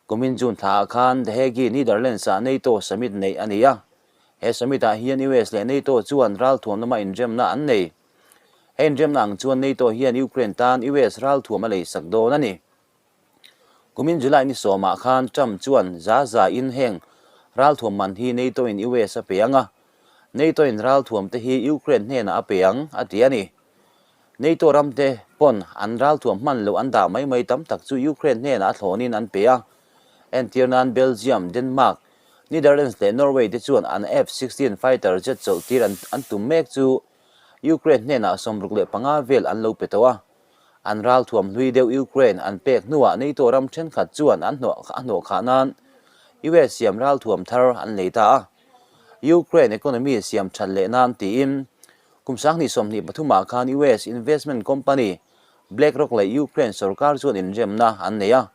Kumin June thlaah khan The Hague, Netherlands-ah NATO summit neih a ni a, he summit-ah hian US leh NATO chuan ralthuam lama inremna an nei. He inremna ang chuan NATO hian Ukraine tan US ralthuam a leisak dawn a ni. Kumin July ni sawmah khan Trump chuan za za in heng ralthuam man hi NATO in US a pe ang a, NATO in ralthuam te hi Ukraine hnenah a pe ang, a ti a ni. NATO ram te pawn an ralthuam hman loh an dah mai mai tam tak chu Ukraine hnenah a thlawnin an pe a. Entir nan Belgium, Denmark, Netherlands leh Norway te chuan an F-16 fighter jet chawlh tir an tum mek chu Ukraine hnenah 65 vel an lo pe tawh a. An ralthuam hlui deuh Ukraine an pek hnuah NATO ram thenkhat chuan an a hnawh khah nan US siam ralthuam thar an lei ta a. Ukraine economy siam that leh nan tiin kum 2023 ah khan US investment company BlackRock leh Ukraine sorkar chuan inremna an nei a.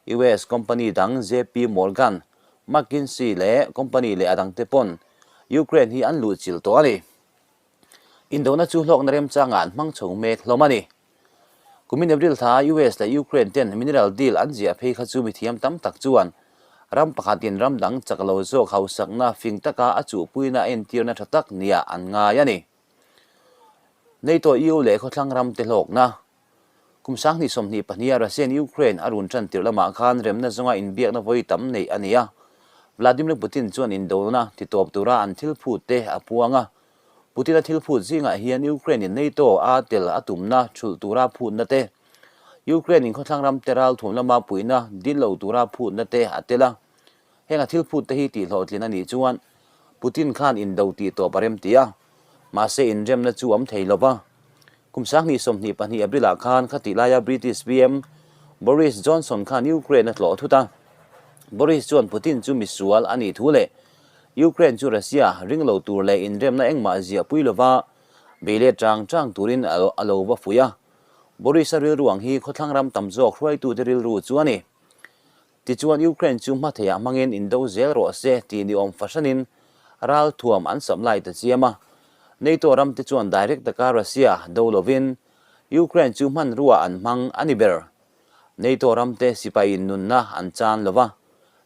US company dang JP Morgan, McKinsey leh company leh a dangte pawn Ukraine hi an luhchilh tawh a ni. Indona chu hlawkna remchangah an hmang chho mek hlawm a ni. Kumin April thla US leh Ukraine ten mineral deal an ziah phei kha chu mithiam tam tak chuan ram pakhatin ram dang chak lo zawk hausakna fing taka a chuhpuina a entirna tha tak nia an ngai a ni. NATO, EU leh khawthlang ram te hlawkna. Kum 2022 a Russian Ukraine a run tan tirh lamah khan remna zawnga inbiakna vawi tam neih a ni a. Vladimir Putin chuan indona titawp tura an thil phut te a puang a. Putin-a thil phut zingah hian Ukraine-in NATO a tel a tumna thulh tura phutna te, Ukraine-in khawthlang ram te ralthuam lama puihna dil lo tura phutna te a tel a. Heng a thil phut te hi tihhlawhtlin a nih chuan Putin khan indo tih tawp a rem ti a, mahse inremna chu a awm thei lo va. Kum 2022 April-ah khan khatih laia British PM Boris Johnson khan Ukraine a tlawh thut a. Boris chuan Putin chu misual a nih thu leh Ukraine chu Russia ring lo tur leh inremna engmah ziah pui lova bei let chang chang turin a lo va fuih a. Boris-a rilru ang hi khawthlang ram tam zawk hruaitute rilru chu a ni. Tichuan Ukraine chu hmatheiah hmangin indo zel rawh se tih ni awm fahranin ralthuam an supply ta chiam a. NATO ramte chuan direct taka Russia do lovin Ukraine chu hmanrua an hmang a ni ber. NATO ramte sipaiin nunna an chan lo va,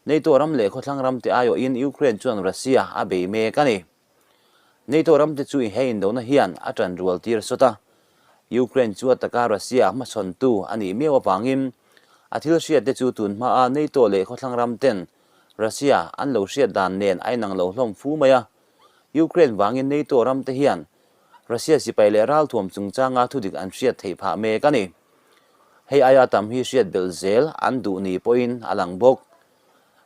NATO ram leh khawthlang ramte aiawhin Ukraine chuan Russia a bei mek a ni. NATO ramte chu he indona hian a ṭan rual tir sawt a, Ukraine chu a taka Russia hmachhawntu a nih miau avangin a thil hriatte chu tun hmaa NATO leh khawthlang ramten Russia an lo hriat dan nen a inang lo hlawm fu mai a. Ukraine vangin NATO ramte hian Russia sipai leh ralthuam chungchanga thudik an hriat theih phah mek a ni. Hei aia tam hi hriat belh zel an duh ni pawhin a lang bawk.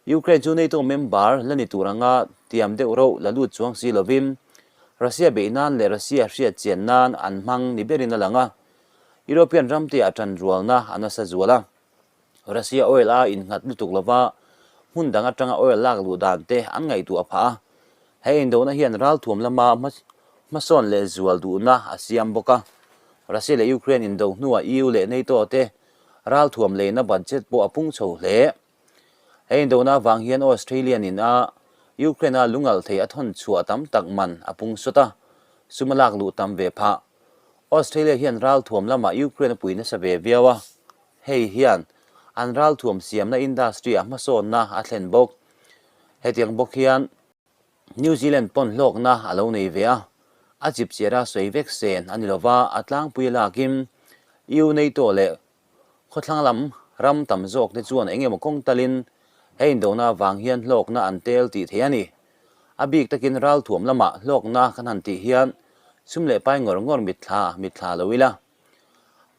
Ukraine chu NATO member la ni tur anga tiam deuh reuh la lut chuang si lovin Russia beih nan leh Russia hriat chian nan an hmang ni berin a lang a. European ram te ah tanrualna a nasa zual a. Russia oil a innghat lutuk lova hmun dang atanga oil lak luh dan te an ngaihtuah phah a. He indona hian ralthuam lama hmasawn leh zual duhna a siam bawk a. Russia leh Ukraine indo hnuah EU leh NATO te ralthuam leina budget pawh a pung chho hle. He indona avang hian Australian in a Ukraine a lungalh thei a thawn chhuah tam tak man a pung sawt a, sum a lak luh tam ve phah. Australia hian ralthuam lamah Ukraine a pui nasa ve viau a, hei hian an ralthuam siamna industry ah hmasawnna a thlen bawk. Hetiang bawk hian New Zealand pawn hlawkna a lo nei ve a, a chipchiar a sawi vek sen a ni lova, a tlangpui a lakin EU NATO leh Khawthlang lam ram tam zawk te chuan eng emaw kawng talin he indona avang hian hlawkna an tel tih theih a ni. A bik takin ralthuam lamah hlawkna kan han tih hian sum leh pai ngawr ngawr mitthla mitthla lo ila.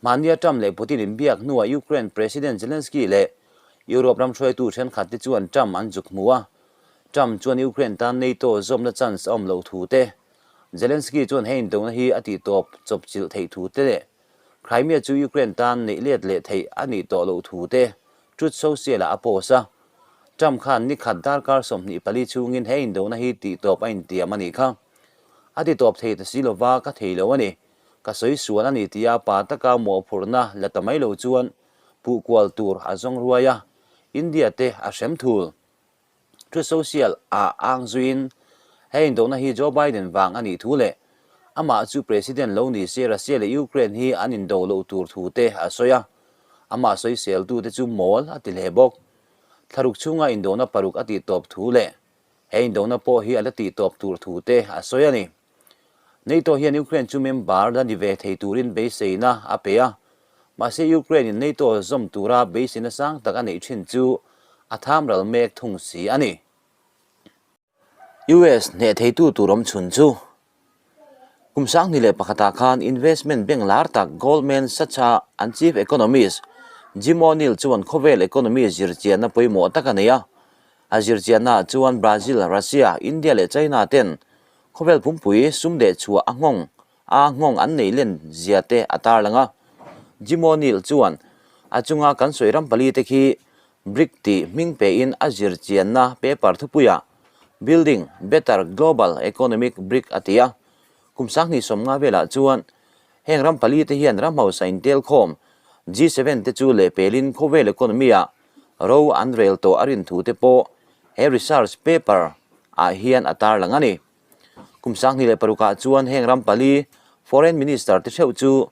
Hmania Trump leh Putin inbiak hnuah Ukraine President Zelensky leh Europe ram hruaitu thenkhat te chuan Trump an zuk hmu a. Trump chuan Ukraine tan NATO zawmna chance a awm loh thu te, Zelensky chuan he indona hi a tihtawp chawpchilh theih thu te leh Crimea chu Ukraine tan neih let leh theih a nih tawh loh thu te Truth Social-ah a post a. Trump khan ni khat darkar 24 chhungin he indona hi tihtawp a intiam a nih kha. A titawp thei ta si lova ka thei lo a ni. Ka sawi sual a ni tia pa taka mawhphurhna la ta mai lo chuan puh kual tur a zawng ruai a, India te a hrem thul. Truth Social ah ang zuiin he indona hi Joe Biden vang a nih thu leh amah chu President lo ni se Russia leh Ukraine hi an indo loh tur thu te a sawi a, amah sawiseltute chu mawl a ti hle bawk. Thlaruk chhunga indona paruk a tihtawp thu leh he indona pawh hi a la tihtawp tur thu te a sawi a ni. NATO hian Ukraine chu member la ni ve thei turin beiseina a pe a, mahse Ukraine-in NATO zawm tura beiseina sang tak a neih thin chu a tham ral mek thung si a ni. US hneh theitu tur awm chhun chu kum 2001 ah khan investment bank lar tak Goldman Sachs-a an chief economist Jim O'Neill chuan khawvel economy zirchianna pawimawh tak a nei a. A zirchiannaah chuan Brazil, Russia, India leh China ten Khawvel pumpui sum deh chhuah a nghawng a nghawng an neih len zia te a tarlang a. Jim O'Neill chuan a chunga kan sawi ram pali te khi BRIC tih hming pein a zir chianna paper thupuiah Building Better Global Economic BRIC a ti a. Kum 2050 velah chuan heng ram pali te hian ram hausa intelkhawm G7 te chu lehpelin khawvel economy-ah ro an rel tawh a rin thu te pawh he research paper ah hian a tarlang a ni. Kum 2006 ah chuan heng ram pali foreign minister te theuh chu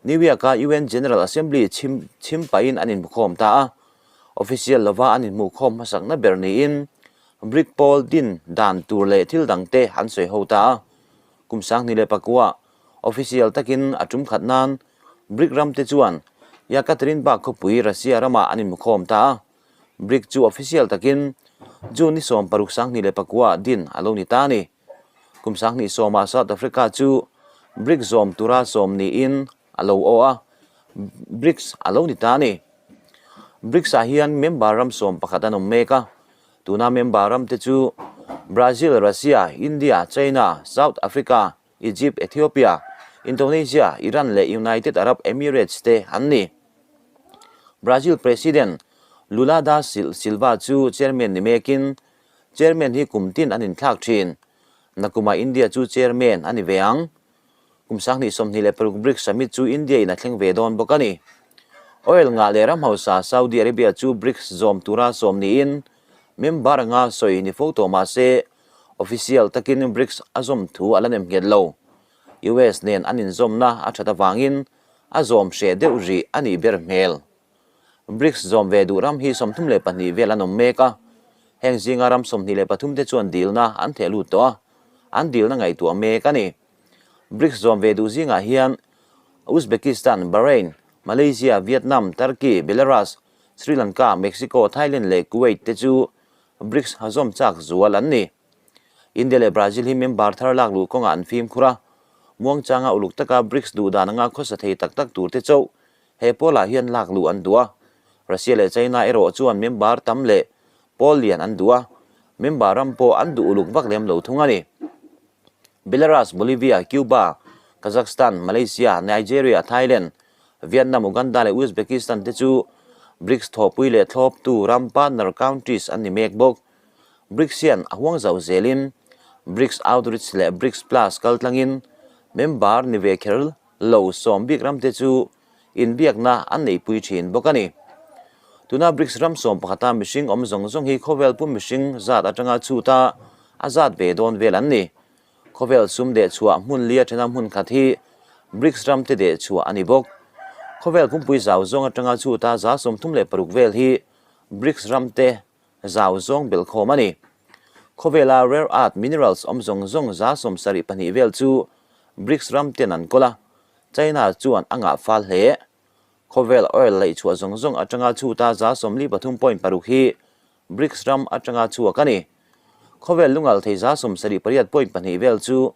New York-a UN General Assembly chhim chhim pahin an inhmukhawm ta a. Official lova an inhmuhkhawm hmasakna ber niin Bric pawl din dan tur leh thil dangte an sawi ho ta a. Kum 2009 official takin a tum khat nan Bric ramte chuan Yekaterinburg khawpui Russia ramah an inhmukhawm ta a. Bric chu official takin June ni 16 2009 din a lo ni ta a ni. Kum 2010 South Africa chu Brics zawm tura sawm niin a lo aw a, Brics a lo ni ta a ni. Brics ah hian member ram 11 an awm mek a, tuna member ram te chu Brazil, Russia, India, China, South Africa, Egypt, Ethiopia, Indonesia, Iran leh United Arab Emirates te an ni. Brazil President Lula da Silva chu chairman ni mekin Chairman hi kum tin an inthlak thin. Nakumah India chu Chairman a ni ve ang. Kum 2026 BRICS Summit chu India in a thleng ve dawn bawk a ni. Oil ngah leh ram hausa Saudi Arabia chu BRICS zawm tura sawm niin member anga sawi ni fo tawh mah se official takin BRICS a zawm thu a la nem nghet lo. US nen an inzawmna a that avangin a zawm hreh deuh rih a nih ber hmel. BRICS zawm ve duh ram hi 32 vel an awm mek a, heng zinga ram 23 te chuan dilna an theh lut tawh a, an dilna ngaihtuah mek a ni. BRICS zawm ve duh zingah hian Uzbekistan, Bahrain, Malaysia, Vietnam, Turkey, Belarus, Sri Lanka, Mexico, Thailand leh Kuwait te chu BRICS zawm chak zual an ni. India leh Brazil hi member thar lak luh kawngah an fimkhur a, muangchanga uluk taka BRICS duh dan anga khawsa thei tak tak tur te chauh He pawlah hian lak luh an duh a, Russia leh China erawh chuan member tam leh pawl lian an duh a, member ram pawh an duh uluk vak lem lo thung a ni. Belarus, Bolivia, Cuba, Kazakhstan, Malaysia, Nigeria, Thailand, Vietnam, Uganda leh Uzbekistan te chu BRICS thawhpui leh thlawptu ram partner countries an ni mek bawk. BRICS hian a huang zauh zelin BRICS Outreach leh BRICS Plus kaltlangin member ni ve kher lo sawm bik ramte chu inbiakna an neihpui thin bawk a ni. Tuna BRICS ram sawm pakhata mihring awm zawng zawng hi khawvel pum mihring zat atanga chhuta a zat ve dawn vel an ni. Khawvel sum dehchhuah hmun li atanga hmun khat hi BRICS ramte dehchhuah a ni bawk. Khawvel pumpui zau zawng atanga chhuta 36% vel hi BRICS ramte zau zawng belhkhawm a ni. Khawvela rare earth minerals awm zawng zawng 72% vel chu BRICS ram ten an kawl a, China chuan a ngah fal hle. Khawvel oil laihchhuah zawng zawng atanga chhuta 43.6 hi BRICS ram atanga chhuak a ni. Khawvel lungal thei 78.2 vel chu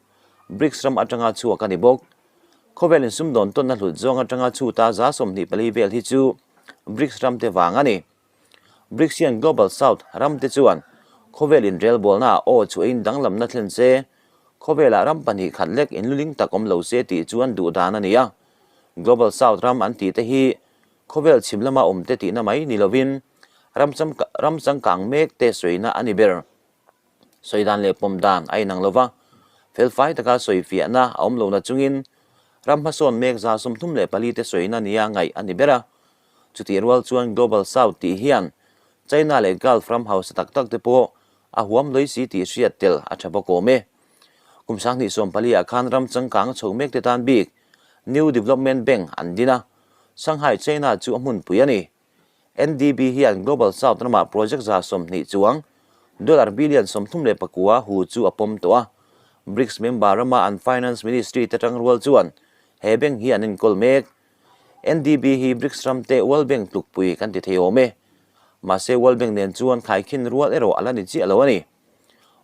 BRICS ram atanga chhuak a ni bawk. Khawvel insumdawn tawnna hlut zawng atanga chhuta 24% vel hi chu BRICS ram te vang a ni. BRICS hian Global South ram te chuan khawvel inrelbawlna ah aw chu ein danglamna thlen se, khawvelah ram pahnih khat lek inluling tak awm lo se tih chu an duh dan a ni a. Global South ram an tih te hi khawvel chhim lama awm te tihna mai ni lovin ram changkang mek te sawina a ni ber. Sawi dan leh pawm dan a inang lova, felfai taka sawi fiahna a awm lohna chungin ram hmasawn mek 34% te sawina nia ngaih a ni ber a. Chutih rual chuan Global South tih hian China leh Gulf ram hausa tak tak te pawh a huam lawih si tih hriat tel a tha bawk awm e. Kum 2014 ah khan ram changkang chho mek te tan bik New Development Bank an din a, Shanghai, China chu a hmunpui a ni. NDB hian Global South ramah project 20% chuang dollar billion 39 hu chu a pawm tawh a. BRICS member rama an Finance Ministry te tangrual chuan he bank hi an enkawl mek. NDB hi BRICS ram te World Bank tlukpui kan ti thei awm e. Mahse World Bank nen chuan khaikhin rual erawh a la ni chiah lo a ni.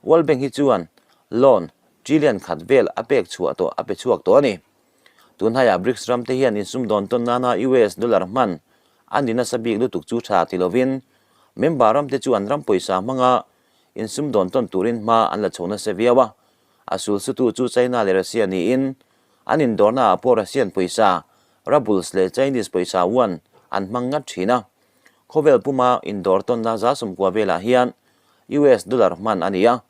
World Bank hi chuan loan trillion khat vel a pek chhuah tawh a pe chhuak tawh a ni. Tunhaiah BRICS ram te hian insumdawn tawn nana US dollar hman a ni nasa bik lutuk chu tha ti lovin member ram te chu an ram pawisa hmanga insumdawn tawn turin hma an la chho nasa viau a. A sulsutu chu China leh Russia niin An indawrnaah pawh Russian pawisa, Rubles leh Chinese pawisa Yuan an hmang ngat thin a. Khawvel puma indawr tawnna 90% velah hian US dollar hman a ni a.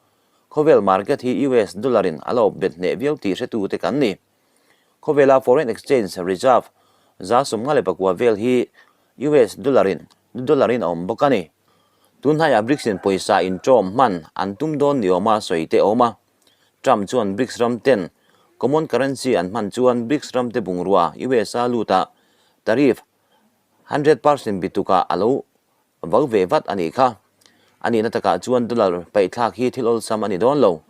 Khawvel market hi US dollar in a la awp bet hneh viau tih hretute kan ni. Khawvela foreign exchange reserve 59% vel hi US dollar in dollar in a awm bawk a ni. Tunhnaiah BRICS in pawisa inṭawm hman an tum dawn ni awma sawi te a awm a. Trump chuan BRICS ram ten Common currency an hman chuan BRICS ramte bungrua USA lutah tariff 100% bitukah a lo vau ve vat a nih kha. A nihna takah chuan dollar paihthlak hi thil awlsam a ni dawn lo.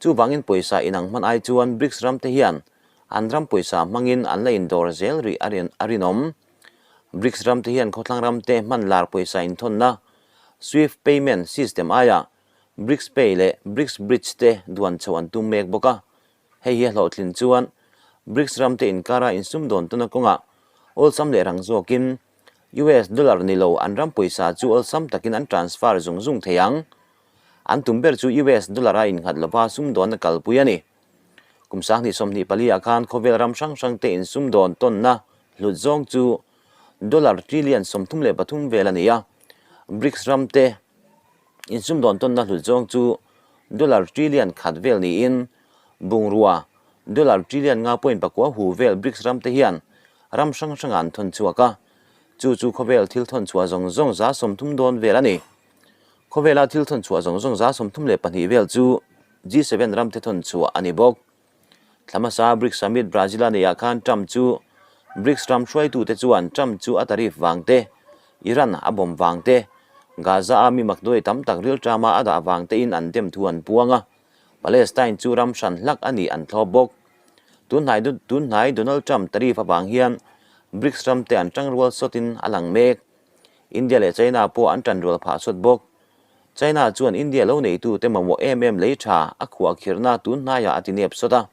Chuvangin pawisa inang hman ai chuan BRICS ramte hian an ram pawisa hmangin an la indawr zel rih a rinawm. BRICS ramte hian khawthlang ramte hman lar pawisa inthawnna Swift payment system aiah BRICS Pay leh BRICS Bridge te duan chhoh an tum mek bawk a. Hei hi a hlawhtlin chuan BRICS ramte inkara insumdawn tuna kawngah awlsam leh rang zawkin US dollar ni lo an ram pawisa chu awlsam takin an transfer zung zung thei ang. An tum ber chu US dollar a innghat lova sumdawnna kalpui a ni. Kum 2024 ah khan khawvel ram hrang hrangte insumdawn tawnna hlut zawng chu dollar trillion 33 vel a ni a. BRICS ramte Insumdawn tawnna hlut zawng chu dollar trillion khat vel niin bungrua dollar trillion nga point pakua hu vel BRICS ram te hian ram hrang hrangah an thawn chhuak a, chu chu khawvel thil thawn chhuah zawng zawng 30% dawn vel a ni. Khawvela thil thawn chhuah zawng zawng 32% vel chu G7 ram te thawn chhuah a ni bawk. Thla hmasa BRICS Summit Brazil a neihah khan Trump chu BRICS ram hruaitute chuan Trump chu a tariff vang te, Iran a bomb vang te, Gaza a mi makduai tam tak rilṭama a dah vang tein an dem thu an puang a, Palestine chu ram hran hlak a nih an thlawp bawk. Tunhnai tunhnai Donald Trump tariff avang hian BRICS ram te an ṭangrual sawtin a lang mek. India leh China pawh an ṭanrual phah sawt bawk. China chuan India lo neitute mamawh em em lei tha a khuah khirhna tun hnaiah a ti nep sawt a,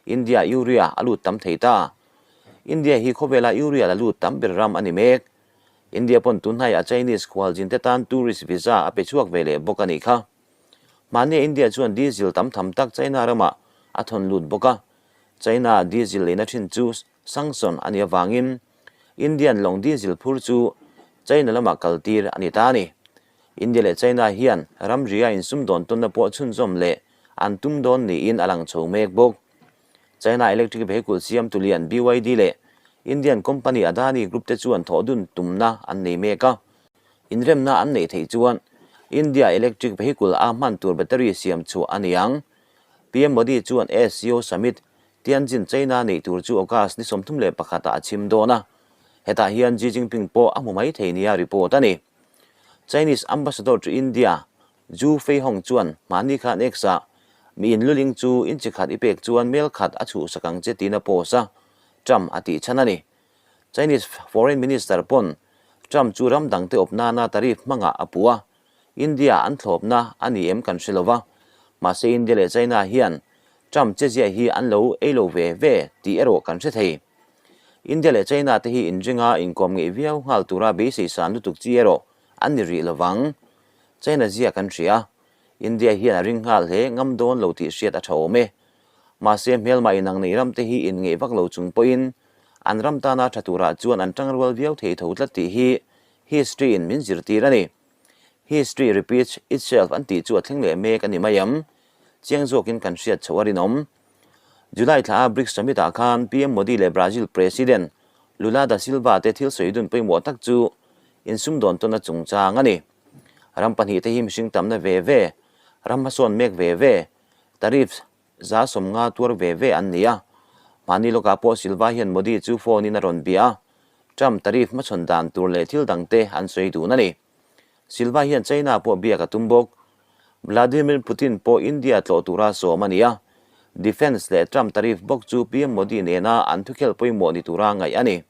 India urea a lut tam thei ta. India hi khawvela urea la lut tam ber ram a ni mek. India pawn tun hnaiah Chinese khualzinte tan tourist visa a pe chhuak ve leh bawk a nih kha. Mahnia India chuan diesel tam tham tak China ramah a thawn lut bawk a, China diesel leina thin chu sanction a nih avangin Indian lawng diesel phur chu China lamah kaltir a ni ta a ni. India leh China hian ramria insumdawn tawnna pawh chhunzawm leh an tum dawn niin a lang chho mek bawk. China electric vehicle siamtu lian BYD leh Indian company Adani Group te chuan thawhdun tumna an nei mek a. Inremna an neih theih chuan India electric vehicle a hman tur battery siam chhuah a ni ang. PM Modi chuan SCO Summit Tianjin China neih tur chu August ni 31 ah a chhim dawn a, hetah hian Xi Jinping pawh a hmu mai thei nia report a ni. Chinese Ambassador to India Zhu Feihong chuan hmahni khan X-ah mi inluling chu inchi khat i pek chuan mel khat a chhuhsak ang che tiin a post a, Trump a tih chhan a ni. Chinese Foreign Minister pawn Trump chu ram dangte awp nana tariff hmangah a puh a, India an thlawpna a ni em kan hre lo va, mahse India leh China hian Trump chezia hi an lo ei lo ve ve tih erawh kan hre thei. India leh China te hi inringa inkawm ngeih viau nghal tura beisei san lutuk chi erawh an ni rih lovang. China zia kan hria. India hian a ring nghal hle ngam dawn lo tih hriat a tha awm e. Mahse hmelma inang nei ram te hi inngeih vak lo chung pawhin an ram tana tha turah chuan an tangrual viau thei tho tlat tih hi history in min zirtir a ni. History repeats itself an tih chu a thleng leh mek a ni mai ang. Chiang zawkin kan hriat chhoh a rinawm. July thla a BRICS Summit ah khan PM Modi leh Brazil President Lula da Silva te thil sawi dun pawimawh tak chu insumdawn tawn a chungchang a ni. Ram pahnih te hi mihring tamna ve ve, ram hmasawn mek ve ve, tariffs 50% tuar ve ve an ni a. Hmani lawkah pawh Silva hian Modi chu phone in a rawn bia a, Trump tariff hmachhawn dan tur leh thil dangte an sawi dun a ni. Silva hian China pawh biak a tum bawk. Vladimir Putin pawh India tlawh tura sawm a ni a, Defence leh Trump tariff bawk chu PM Modi nena an thukhelh pawimawh ni tura ngaih a ni.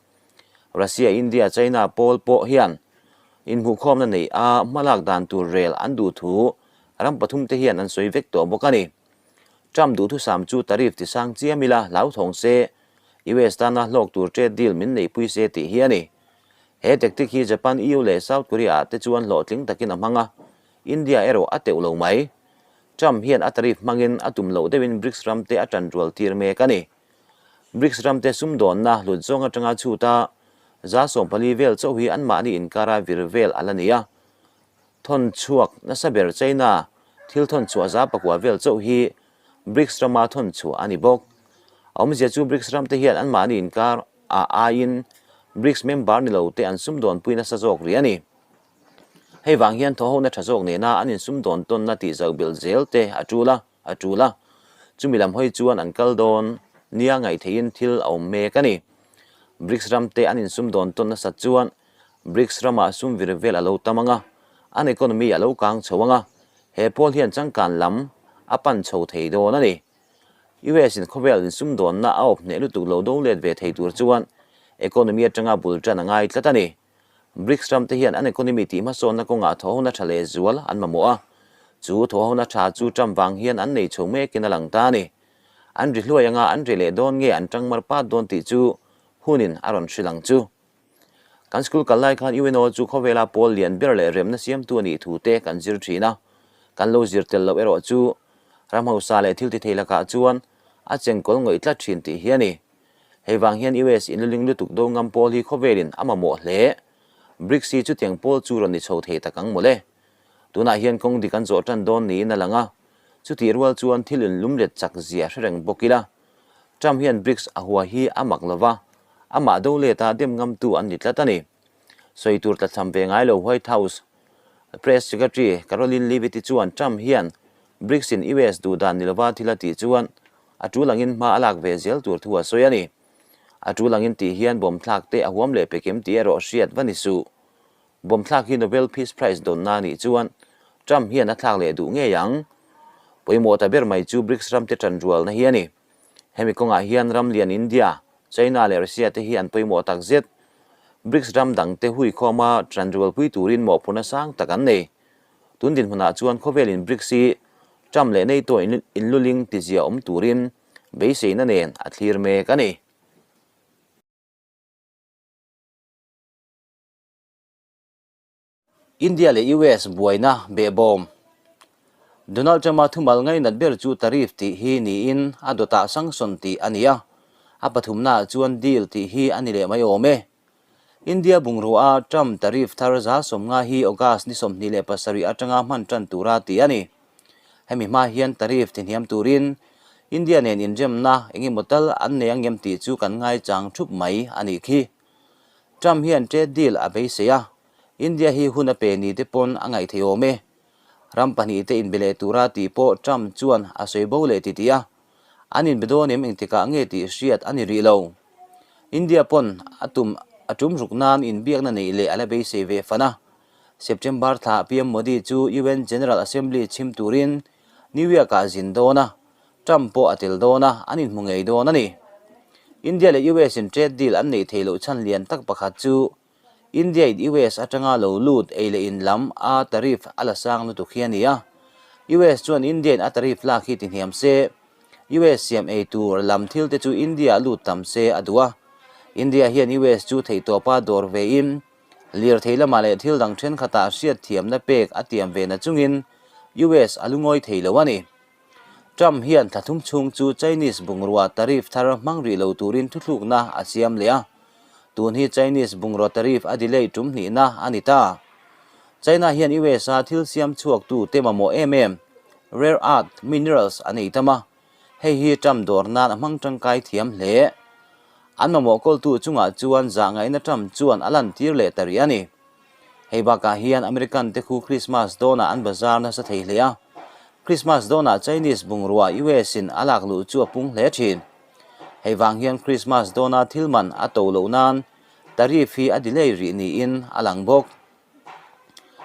Russia, India, China pawl pawh hian inhmuhkhawmna neih a hmalak dan tur rel an duh thu ram pathum te hian an sawi vek tawh bawk a ni. Trump duhthusam chu tariff tisang chiam ila hlauthawng se, US tana hlawk tur trade deal min neihpui se tih hi a ni. He tactic hi Japan, EU leh South Korea ah te chuan hlawhtling takin a hmang a, India erawh a teuh lo mai. Trump hian a tariff hmangin a tum loh deuhin BRICS ram te a tanrual tir mek a ni. BRICS ram te sumdawnna hlut zawng atanga chhut a, 40% vel chauh hi anmahni inkara vir vel a la ni a. Thawn chhuak nasa ber China thil thawn chhuah 9% vel chauh hi BRICS rama thawn chhuah a ni bawk. A awmzia chu BRICS ram te hian anmahni inkar ah aiin BRICS member ni lo te an sumdawnpui nasa zawk rih a ni. Hei vang hian thawhona tha zawk nena an insumdawn tawnna tih zauh belh zel te a tul a, a tul a. Chumi lam hawi chuan an kal dawn nia ngaihtheihin thil a awm mek a ni. Brics ram te an insumdawn tawn nasat chuan Brics ramah sum vir vel a lo tam ang a, an economy a lo kang chho ang a, he pawl hian changkan lam a pan chho thei dawn a ni. US in khawvel insumdawnna a awp hneh lutuk lo do let ve thei tur chuan economy atanga bul tan a ngai tlat a ni. Brics ram te hian an economy tih hmasawnna kawngah thawhhona tha leh zual an mamawh a, chu thawhhona tha chu Trump vang hian an nei chho mekin a lang ta a ni. An ri hluai anga an ri leh dawn nge an tangmar pat dawn tih chu hunin a rawn hrilh ang chu. Kan school kal lai khan UNO chu khawvela pawl lian ber leh remna siamtu a nih thu te kan zir thin a, kan lo zir tel loh erawh chu ram hausa leh thil ti thei lakah chuan a chengkawl ngawih tlat thin tih hi a ni. Hei vang hian US inluling lutuk do ngam pawl hi khawvelin a mamawh hle. BRICS hi chutiang pawl chu rawn ni chho thei tak ang mawle. Tunah hian kawng dik an zawh tan dawn niin a lang a, chutih rual chuan thil inlumlet chak zia hre reng bawk ila. Trump hian BRICS a hua hi a mak lova, amah do leta dem ngamtu an ni tlat a ni. Sawi tur tlathlam ve ngai lo White House Press Secretary Karoline Leavitt-i chuan Trump hian BRICS in US duh dan ni lova thil a tih chuan a tul angin hma a lak ve zel tur thu a sawi a ni. A tul angin tih hian bawm thlak te a huam leh pekem tih erawh hriat va ni suh. Bawm thlak hi Nobel Peace Prize dawnna a nih chuan Trump hian a thlak leh duh ngei ang. Pawimawh ta ber mai chu BRICS ramte tanrualna hi a ni. Hemi kawngah hian ram lian India, China leh Russia te hi an pawimawh tak zet. BRICS ram dangte huikhawma tanrualpui turin mawhphurhna sang tak an nei. Tun dinhmunah chuan khawvelin BRICS hi Trump leh NATO inluling tizia awm turin beiseina nen a thlir mek a ni. India leh US buaina behbawm. Donald Trump-a thumal ngainat ber chu tariff tih hi niin a dawtah sanction tih a ni a, a pathumnaah chuan deal tih hi a ni leh mai awm e. India bungrua Trump tariff thar 150 hi August ni 27 atanga hman tan tura tih a ni. Hemi hma hian tariff tihniam turin India nen inremna engemaw tal an nei angem tih chu kan ngaichang thup mai a nih khi. Trump hian trade deal a beisei a, India hi hun a pe ni te pawn a ngaih thei awm e. Ram pahnihte inbe leh tura tih pawh Trump chuan a sawi bo leh titih a, an inbe dawn em engtikah nge tih hriat a ni rih lo. India pawn a tum a tum ruk nan inbiakna neih leh a la beisei ve fan a. September thla PM Modi chu UN General Assembly chhim turin New York-ah zin dawn a, Trump pawh a tel dawn a, an inhmu ngei dawn a ni. India leh US in trade deal an neih theih loh chhan lian tak pakhat chu India in US atanga lo lut ei leh in lam a tariff a la sang lutuk hi a ni a. US chuan India in a tariff lak hi tihniam se, US siam ei tur lam thil te chu India ah lut tam se a duh a. India hian US chu theihtawpa dawr ve in lirthei lamah leh thil dang thenkhatah hriatthiamna pek a tiam ve na chungin US a lungawi thei lo a ni. Trump hian thla thum chhung chu Chinese bungrua tariff thar hmang rih lo turin thuthlukna a siam leh a, tun hi Chinese bungrua tariff a delay tum hnihna a ni ta. China hian US-a thil siam chhuaktu te mamawh em em, rare earth minerals a nei tam a, hei hi Trump dawr nan a hmang tangkai thiam hle. An mamawh kawltu chungah chuan zahngaihna Trump chuan a lantir leh ta rih a ni. Hei bakah hian American te khu Christmas dawnah an bazar nasa thei hle a. Christmas dawnah Chinese bungrua US in a lak luh chu a pung hle thin. Hei vang hian Christmas dawna thil man a to loh nan tariff hi a delay rih niin a lang bawk.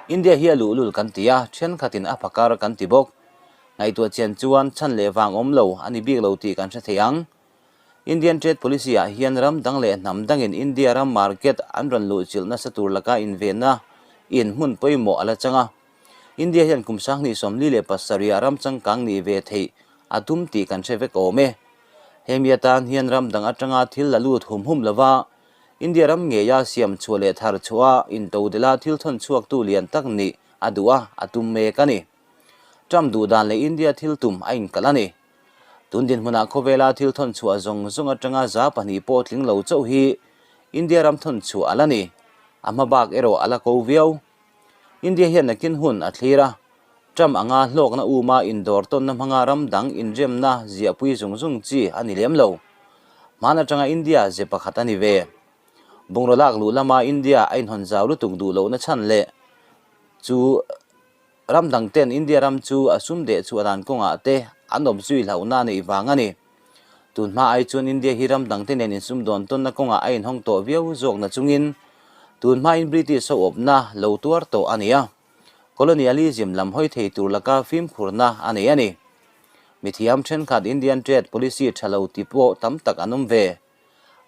India hi a luhlul kan ti a, thenkhatin a phakar kan ti bawk. Ngaihtuah chian chuan chhan leh vang awm lo a ni bik lo tih kan hre thei ang. Indian Trade Policy ah hian ram dang leh hnam dangin India ram market an rawn luhchilh nasa tur laka invenna in hmun pawimawh a la chang a. India hian kum 2047 ah ram changkang nih ve theih a tum tih kan hre vek awm e. Hemi atan hian ram dang atanga thil la lut hum hum lova India ram ngeia siam chhuah leh thar chhuah a intodelh a thil thawn chhuaktu lian tak nih a duh a, a tum mek a ni. Trump duh dan leh India thil tum a inkalh a ni. Tun dinhmunah khawvela thil thawn chhuah zawng zawng atanga 2% pawh tling lo chauh hi India ram thawn chhuah a la ni. A hma bak erawh a la ko viau. India hian nakin hun a thlir a, Trump anga hlawkna uma indawr tawnna hmanga ram dang inremna ziahpui zung zung chi a ni lem lo. Hman atanga India ze pakhat a ni ve. Bungraw lak luh lama India a inhawn zau lutuk duh lohna chhan leh chu Ram dang ten India ram chu a sum deh chhuah dan kawngah te an awp zui hlauhna a neih vang a ni. Tun hma ai chuan India hi ram dangte nen insumdawn tawnna kawngah a inhawng tawh viau zawk na chungin tun hmain British ho awpna lo tuar tawh a ni a. Colonialism lam hawi thei tur laka fimkhurna a nei a ni. Mithiam thenkhat Indian trade policy tha lo ti pawh tam tak an awm ve.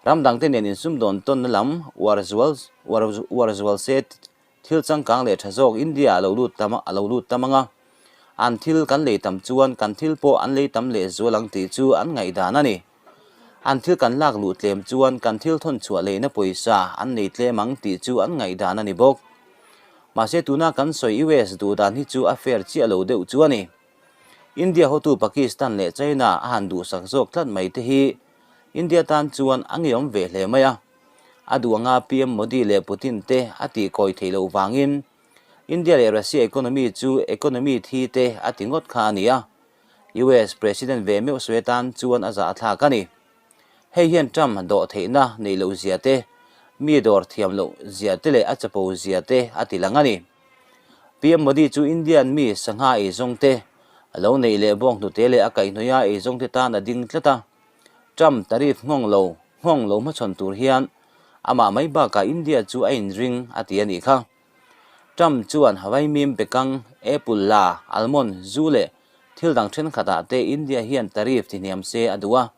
Ram dangte nen insumdawn tawnna lam uar zual uar zual se Thil changkang leh tha zawk India a lo lut tam a lo lut tam ang a, an thil kan lei tam chuan kan thil pawh an lei tam leh zual ang tih chu an ngaihdan a ni. An thil kan lak luh tlem chuan kan thil thawn chhuah leina pawisa an nei tlem ang tih chu an ngaihdan a ni bawk. Mahse tuna kan sawi US duh dan hi chu a fair chiah lo deuh chu a ni. India hotu Pakistan leh China a han duhsak zawk tlat mai te hi India tan chuan a ngeiawm ve hle mai a. A duh anga PM Modi leh Putin te a tih kawi theih loh vangin India leh Russia economy chu economy thi te a ti ngawt kha a ni a, US President ve meuh sawi atan chuan a zah thlak a ni. Hei hian Trump dawh theihna neih loh zia te, mi dawr thiam loh zia te leh a chapo zia te a ti lang a ni. PM Modi chu Indian mi sangha eizawng te lo neih leh bawnghnute leh a kaihhnawih a eizawng te tan a ding tlat a, Trump tariff nghawng lo nghawng lo hmachhawn tur hian amah mai bakah India chu a inring a ti a nih kha. Trump chuan vaimim bekang, apple la, almond, zu leh thil dang thenkhatah te India hian tariff ti hniam se a duh a.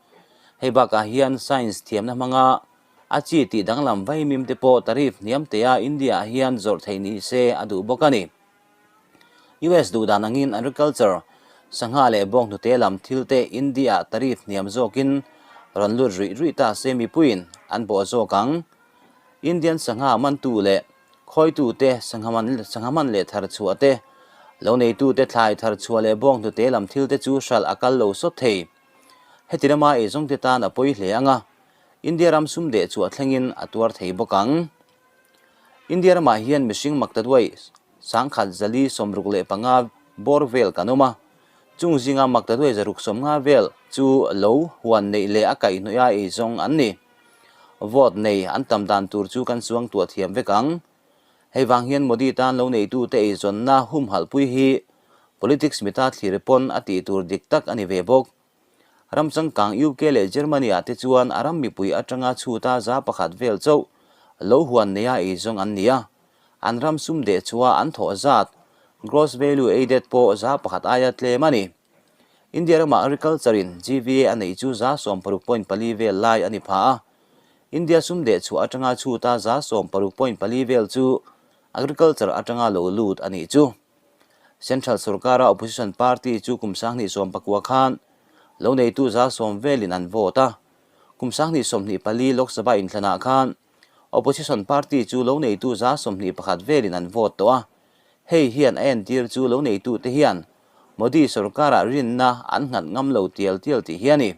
Hei bakah hian science thiamna hmanga a chi tih danglam vaimim te pawh tariff hniam tea India ah hian zawrh theih ni se a duh bawk a ni. US duh dan angin agriculture, sangha leh bawnghnute lam thil te India tariff hniam zawkin rawn lut ruih ruih ta se mipuiin an bawh zawk ang. Indian sangha mantu leh khawitute sangha man sangha man leh thar chhuah te, lo neitute thlai thar chhuah leh bawnghnute lam thil te chu hralh a kal lo sawt thei. Heti lama eizawngte tan a pawi hle ang a, India ram sum deh chhuah thlengin a tuar thei bawk ang. India ramah hian mihring maktaduai sangkhat zali 65 bawr vel kan awm a, chung zinga maktaduai 650 vel chu lo huan neih leh a kaihhnawih a eizawng an ni. Vote nei an tam dan tur chu kan chuang tuah thiam vek ang. Hei vang hian Modi tan lo neitute eizawnna humhalhpui hi politics mita thlir pawn a tih tur dik tak a ni ve bawk. Ram changkang UK leh Germany ah te chuan a ram mipui atanga chhuta 1% vel chauh lo huan neia eizawng an ni a, an ram sum deh chhuah an thawh zat, gross value added, pawh 1% aia tlem a ni. India ramah agriculture in GVA a neih chu 60.4 vel lai a ni pha a, India sum deh chhuah atanga chhuta 60.4 vel chu agriculture atanga lo lut a nih chu. Central sorkara opposition party chu kum 2019 khan lo neitu 10% velin an vote a, kum 2024 Lok Sabha inthlanah khan opposition party chu lo neitu 21% velin an vote tawh a, hei hian a entir chu lo neitute hian Modi sorkarah rinna an nghat ngam lo tial tial tih hi a ni.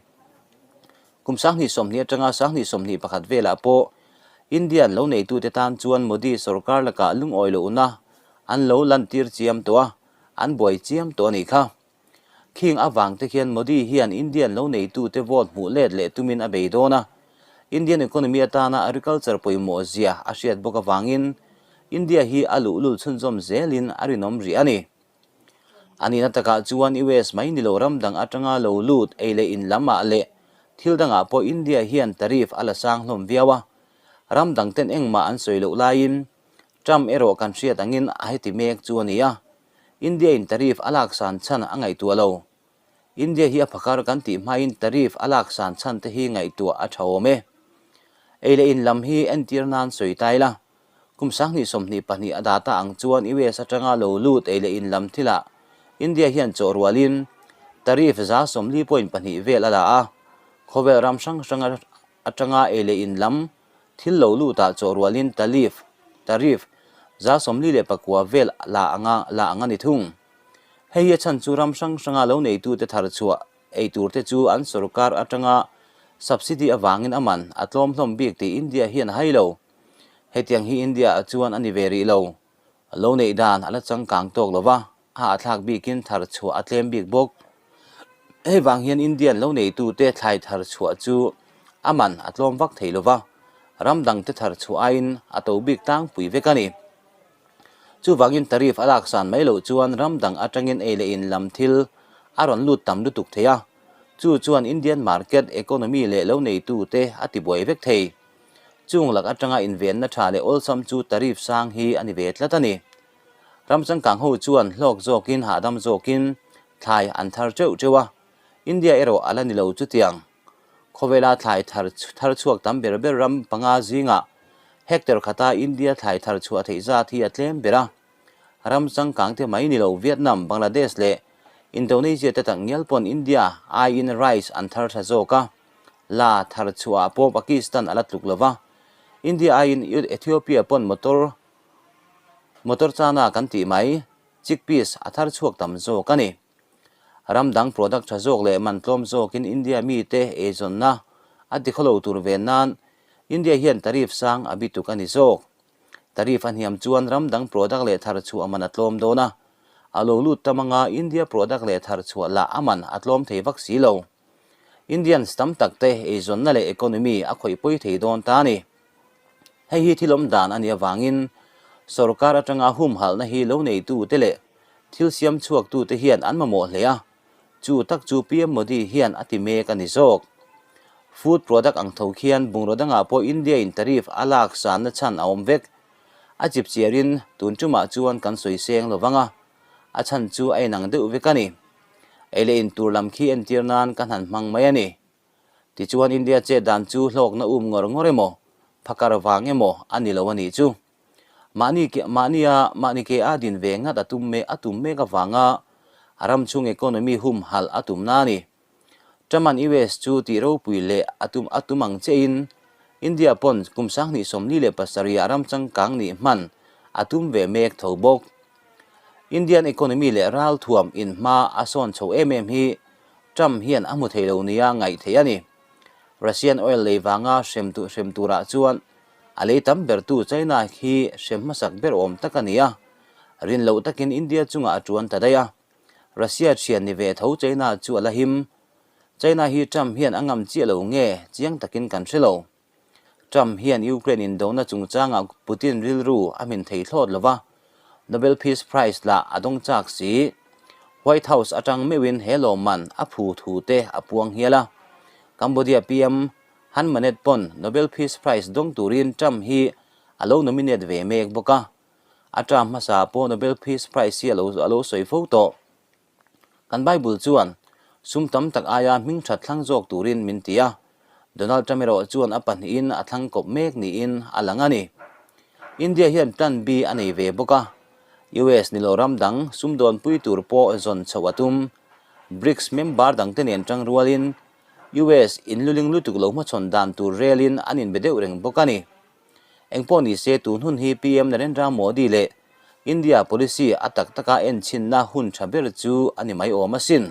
Kum 2020 atanga 2021 velah pawh Indian lo neitute tan chuan Modi sorkar lakah lungawi lohna an lo lantir chiam tawh a, an buai chiam tawh a nih kha. Khing avang te khian Modi hian Indian lo neitute vote hmuh let leh tumin a bei dawn a, Indian economy atana agriculture pawimawh zia a hriat bawk avangin India hi a luhlul chhunzawm zelin a rinawm rih a ni. A nihna takah chuan US mai ni lo ram dang atanga lo lut ei leh in lamah leh thil dangah pawh India hian tariff a la sang hlawm viau a, ram dang ten engmah an sawi loh laiin Trump erawh kan hriat angin a heti mek chu a ni a, India in tariff a lak san chhan a ngaihtuah lo. India hi a phakar kan tih hmain tariff a lak san chhan te hi ngaihtuah a tha awm e. Ei leh in lam hi entir nan sawi ta ila, kum 2022 a data ang chuan US atanga lo lut ei leh in lam thilah India hian chawh rualin tariff 40.2 vel a la a, khawvel ram hrang hrang atanga ei leh in lam thil lo lutah chawh rualin talif, tariff, 49 vel la anga la ang a ni thung. Hei hi a chhan chu ram hrang hranga lo neitute thar chhuah ei turte chu an sorkar atanga subsidy avangin a man a tlawm hlawm bik tih India hian a hai lo. Hetiang hi India ah chuan a ni ve rih lo. Lo neih dan a la changkang tawk lo va, a hahthlak bikin thar chhuah a tlem bik bawk. Hei vang hian Indian lo neitute thlai thar chhuah chu a man a tlawm vak thei lo va, ram dangte thar chhuah aiin a to bik tlangpui vek a ni. Chuvangin tariff a laksan mai loh chuan ram dang atangin ei leh in lam thil a rawn lut tam lutuk thei a, chu chuan Indian market, economy leh lo neitute a tibuai vek thei. Chung lak atanga invenna tha leh awlsam chu tariff sang hi a ni ve tlat a ni. Ram changkang ho chuan hlawk zawkin hahdam zawkin thlai an thar teuh teuh a, India erawh a la ni lo chutiang. Khawvela thlai thar thar chhuak tam ber ber ram panga zingah hectare khata India thlai thar chhuah theih zat hi a tlem ber a. Ram changkang te mai ni lo Vietnam, Bangladesh leh Indonesia te tak ngial pawn India aiin rice an thar tha zawk a, la thar chhuah ah pawh Pakistan a la tluk lo va. India aiin Ethiopia pawn motor motor chana kan tih mai chickpeas a thar chhuak tam zawk a ni. Ram dang product tha zawk leh man tlawm zawkin India mite eizawnna a tikhawlo tur ve nan India hian tariff sang a bituk a ni zawk. Tariff a hniam chuan ram dang product leh thar chhuah man a tlawm dawn a, a lo lut tam anga India product leh thar chhuah lah a man a tlawm thei vak si lo. Indians tam tak te eizawnna leh economy a khawih pawi thei dawn ta a ni. Hei hi thil awm dan a nih avangin sorkar atanga humhalhna hi lo neitute leh thil siam chhuaktute hian an mamawh hle a, chu tak chu PM Modi hian a ti mek a ni zawk. Food product ang tho khian bungraw dangah pawh India in tariff a lak sanna chhan a awm vek. A chip chiarin tun tumah chuan kan sawi seng lo vang a, a chhan chu a inang deuh vek a ni. Ei leh in tur lam khi entir nan ka hnan hmang mai a ni. Tichuan India chet dan chu hlawkna um ngawr ngawr emaw, phakar vang emaw a ni lo a nih chu. Mahni ke mahnia mahni ke a din ve ngat a tum mek a tum mek avanga a ram chhung economy humhalh a tumna a ni. Truman US chu tih ropui leh a tum a tum ang chiahin India pawn kum 2047 ah ram changkang nih hman a tum ve mek tho bawk. Indian economy leh ralthuam in hma a sawn chho em em hi Trump hian a hmu thei lo nia ngaih theih a ni. Russian oil lei vanga hrem hrem turah chuan A lei tam bertu China hi hrem hmasak ber awm tak a ni a, rin loh takin India chungah a tuan ta daih a. Russia thian ni ve tho China chu a la him. China hi Trump hian a ngam chiah lo nge chiang takin kan hre lo. Trump hian Ukraine indona chungchangah Putin rilru a hmin thei thlawt lo va, Nobel Peace Prize lah a dawng chak si. White House atang meuhin he lawmman a phu thu te a puang hial a. Cambodia PM Han Manet pawn Nobel Peace Prize dawng turin Trump hi a lo nominate ve mek bawk a. A term hmasa pawh Nobel Peace Prize hi a lo a lo sawi fo tawh. Kan Bible chuan sum tam tak aia hming that thlang zawk turin min ti a. Donald Trump erawh chuan a pahnihin a thlang kawp mek niin a lang a ni. India hian plan B a nei ve bawk a. US ni lo ram dang sumdawnpui tur pawh zawn chhoh a tum. BRICS member dangte nen tang rualin US in luling lutuk lo hmachhawn dan tur relin an inbe deuh reng bawk a ni. Engpawh ni se tun hun hi PM Narendra Modi leh India policy a tak taka enchhinna hun tha ber chu a ni mai awm asin.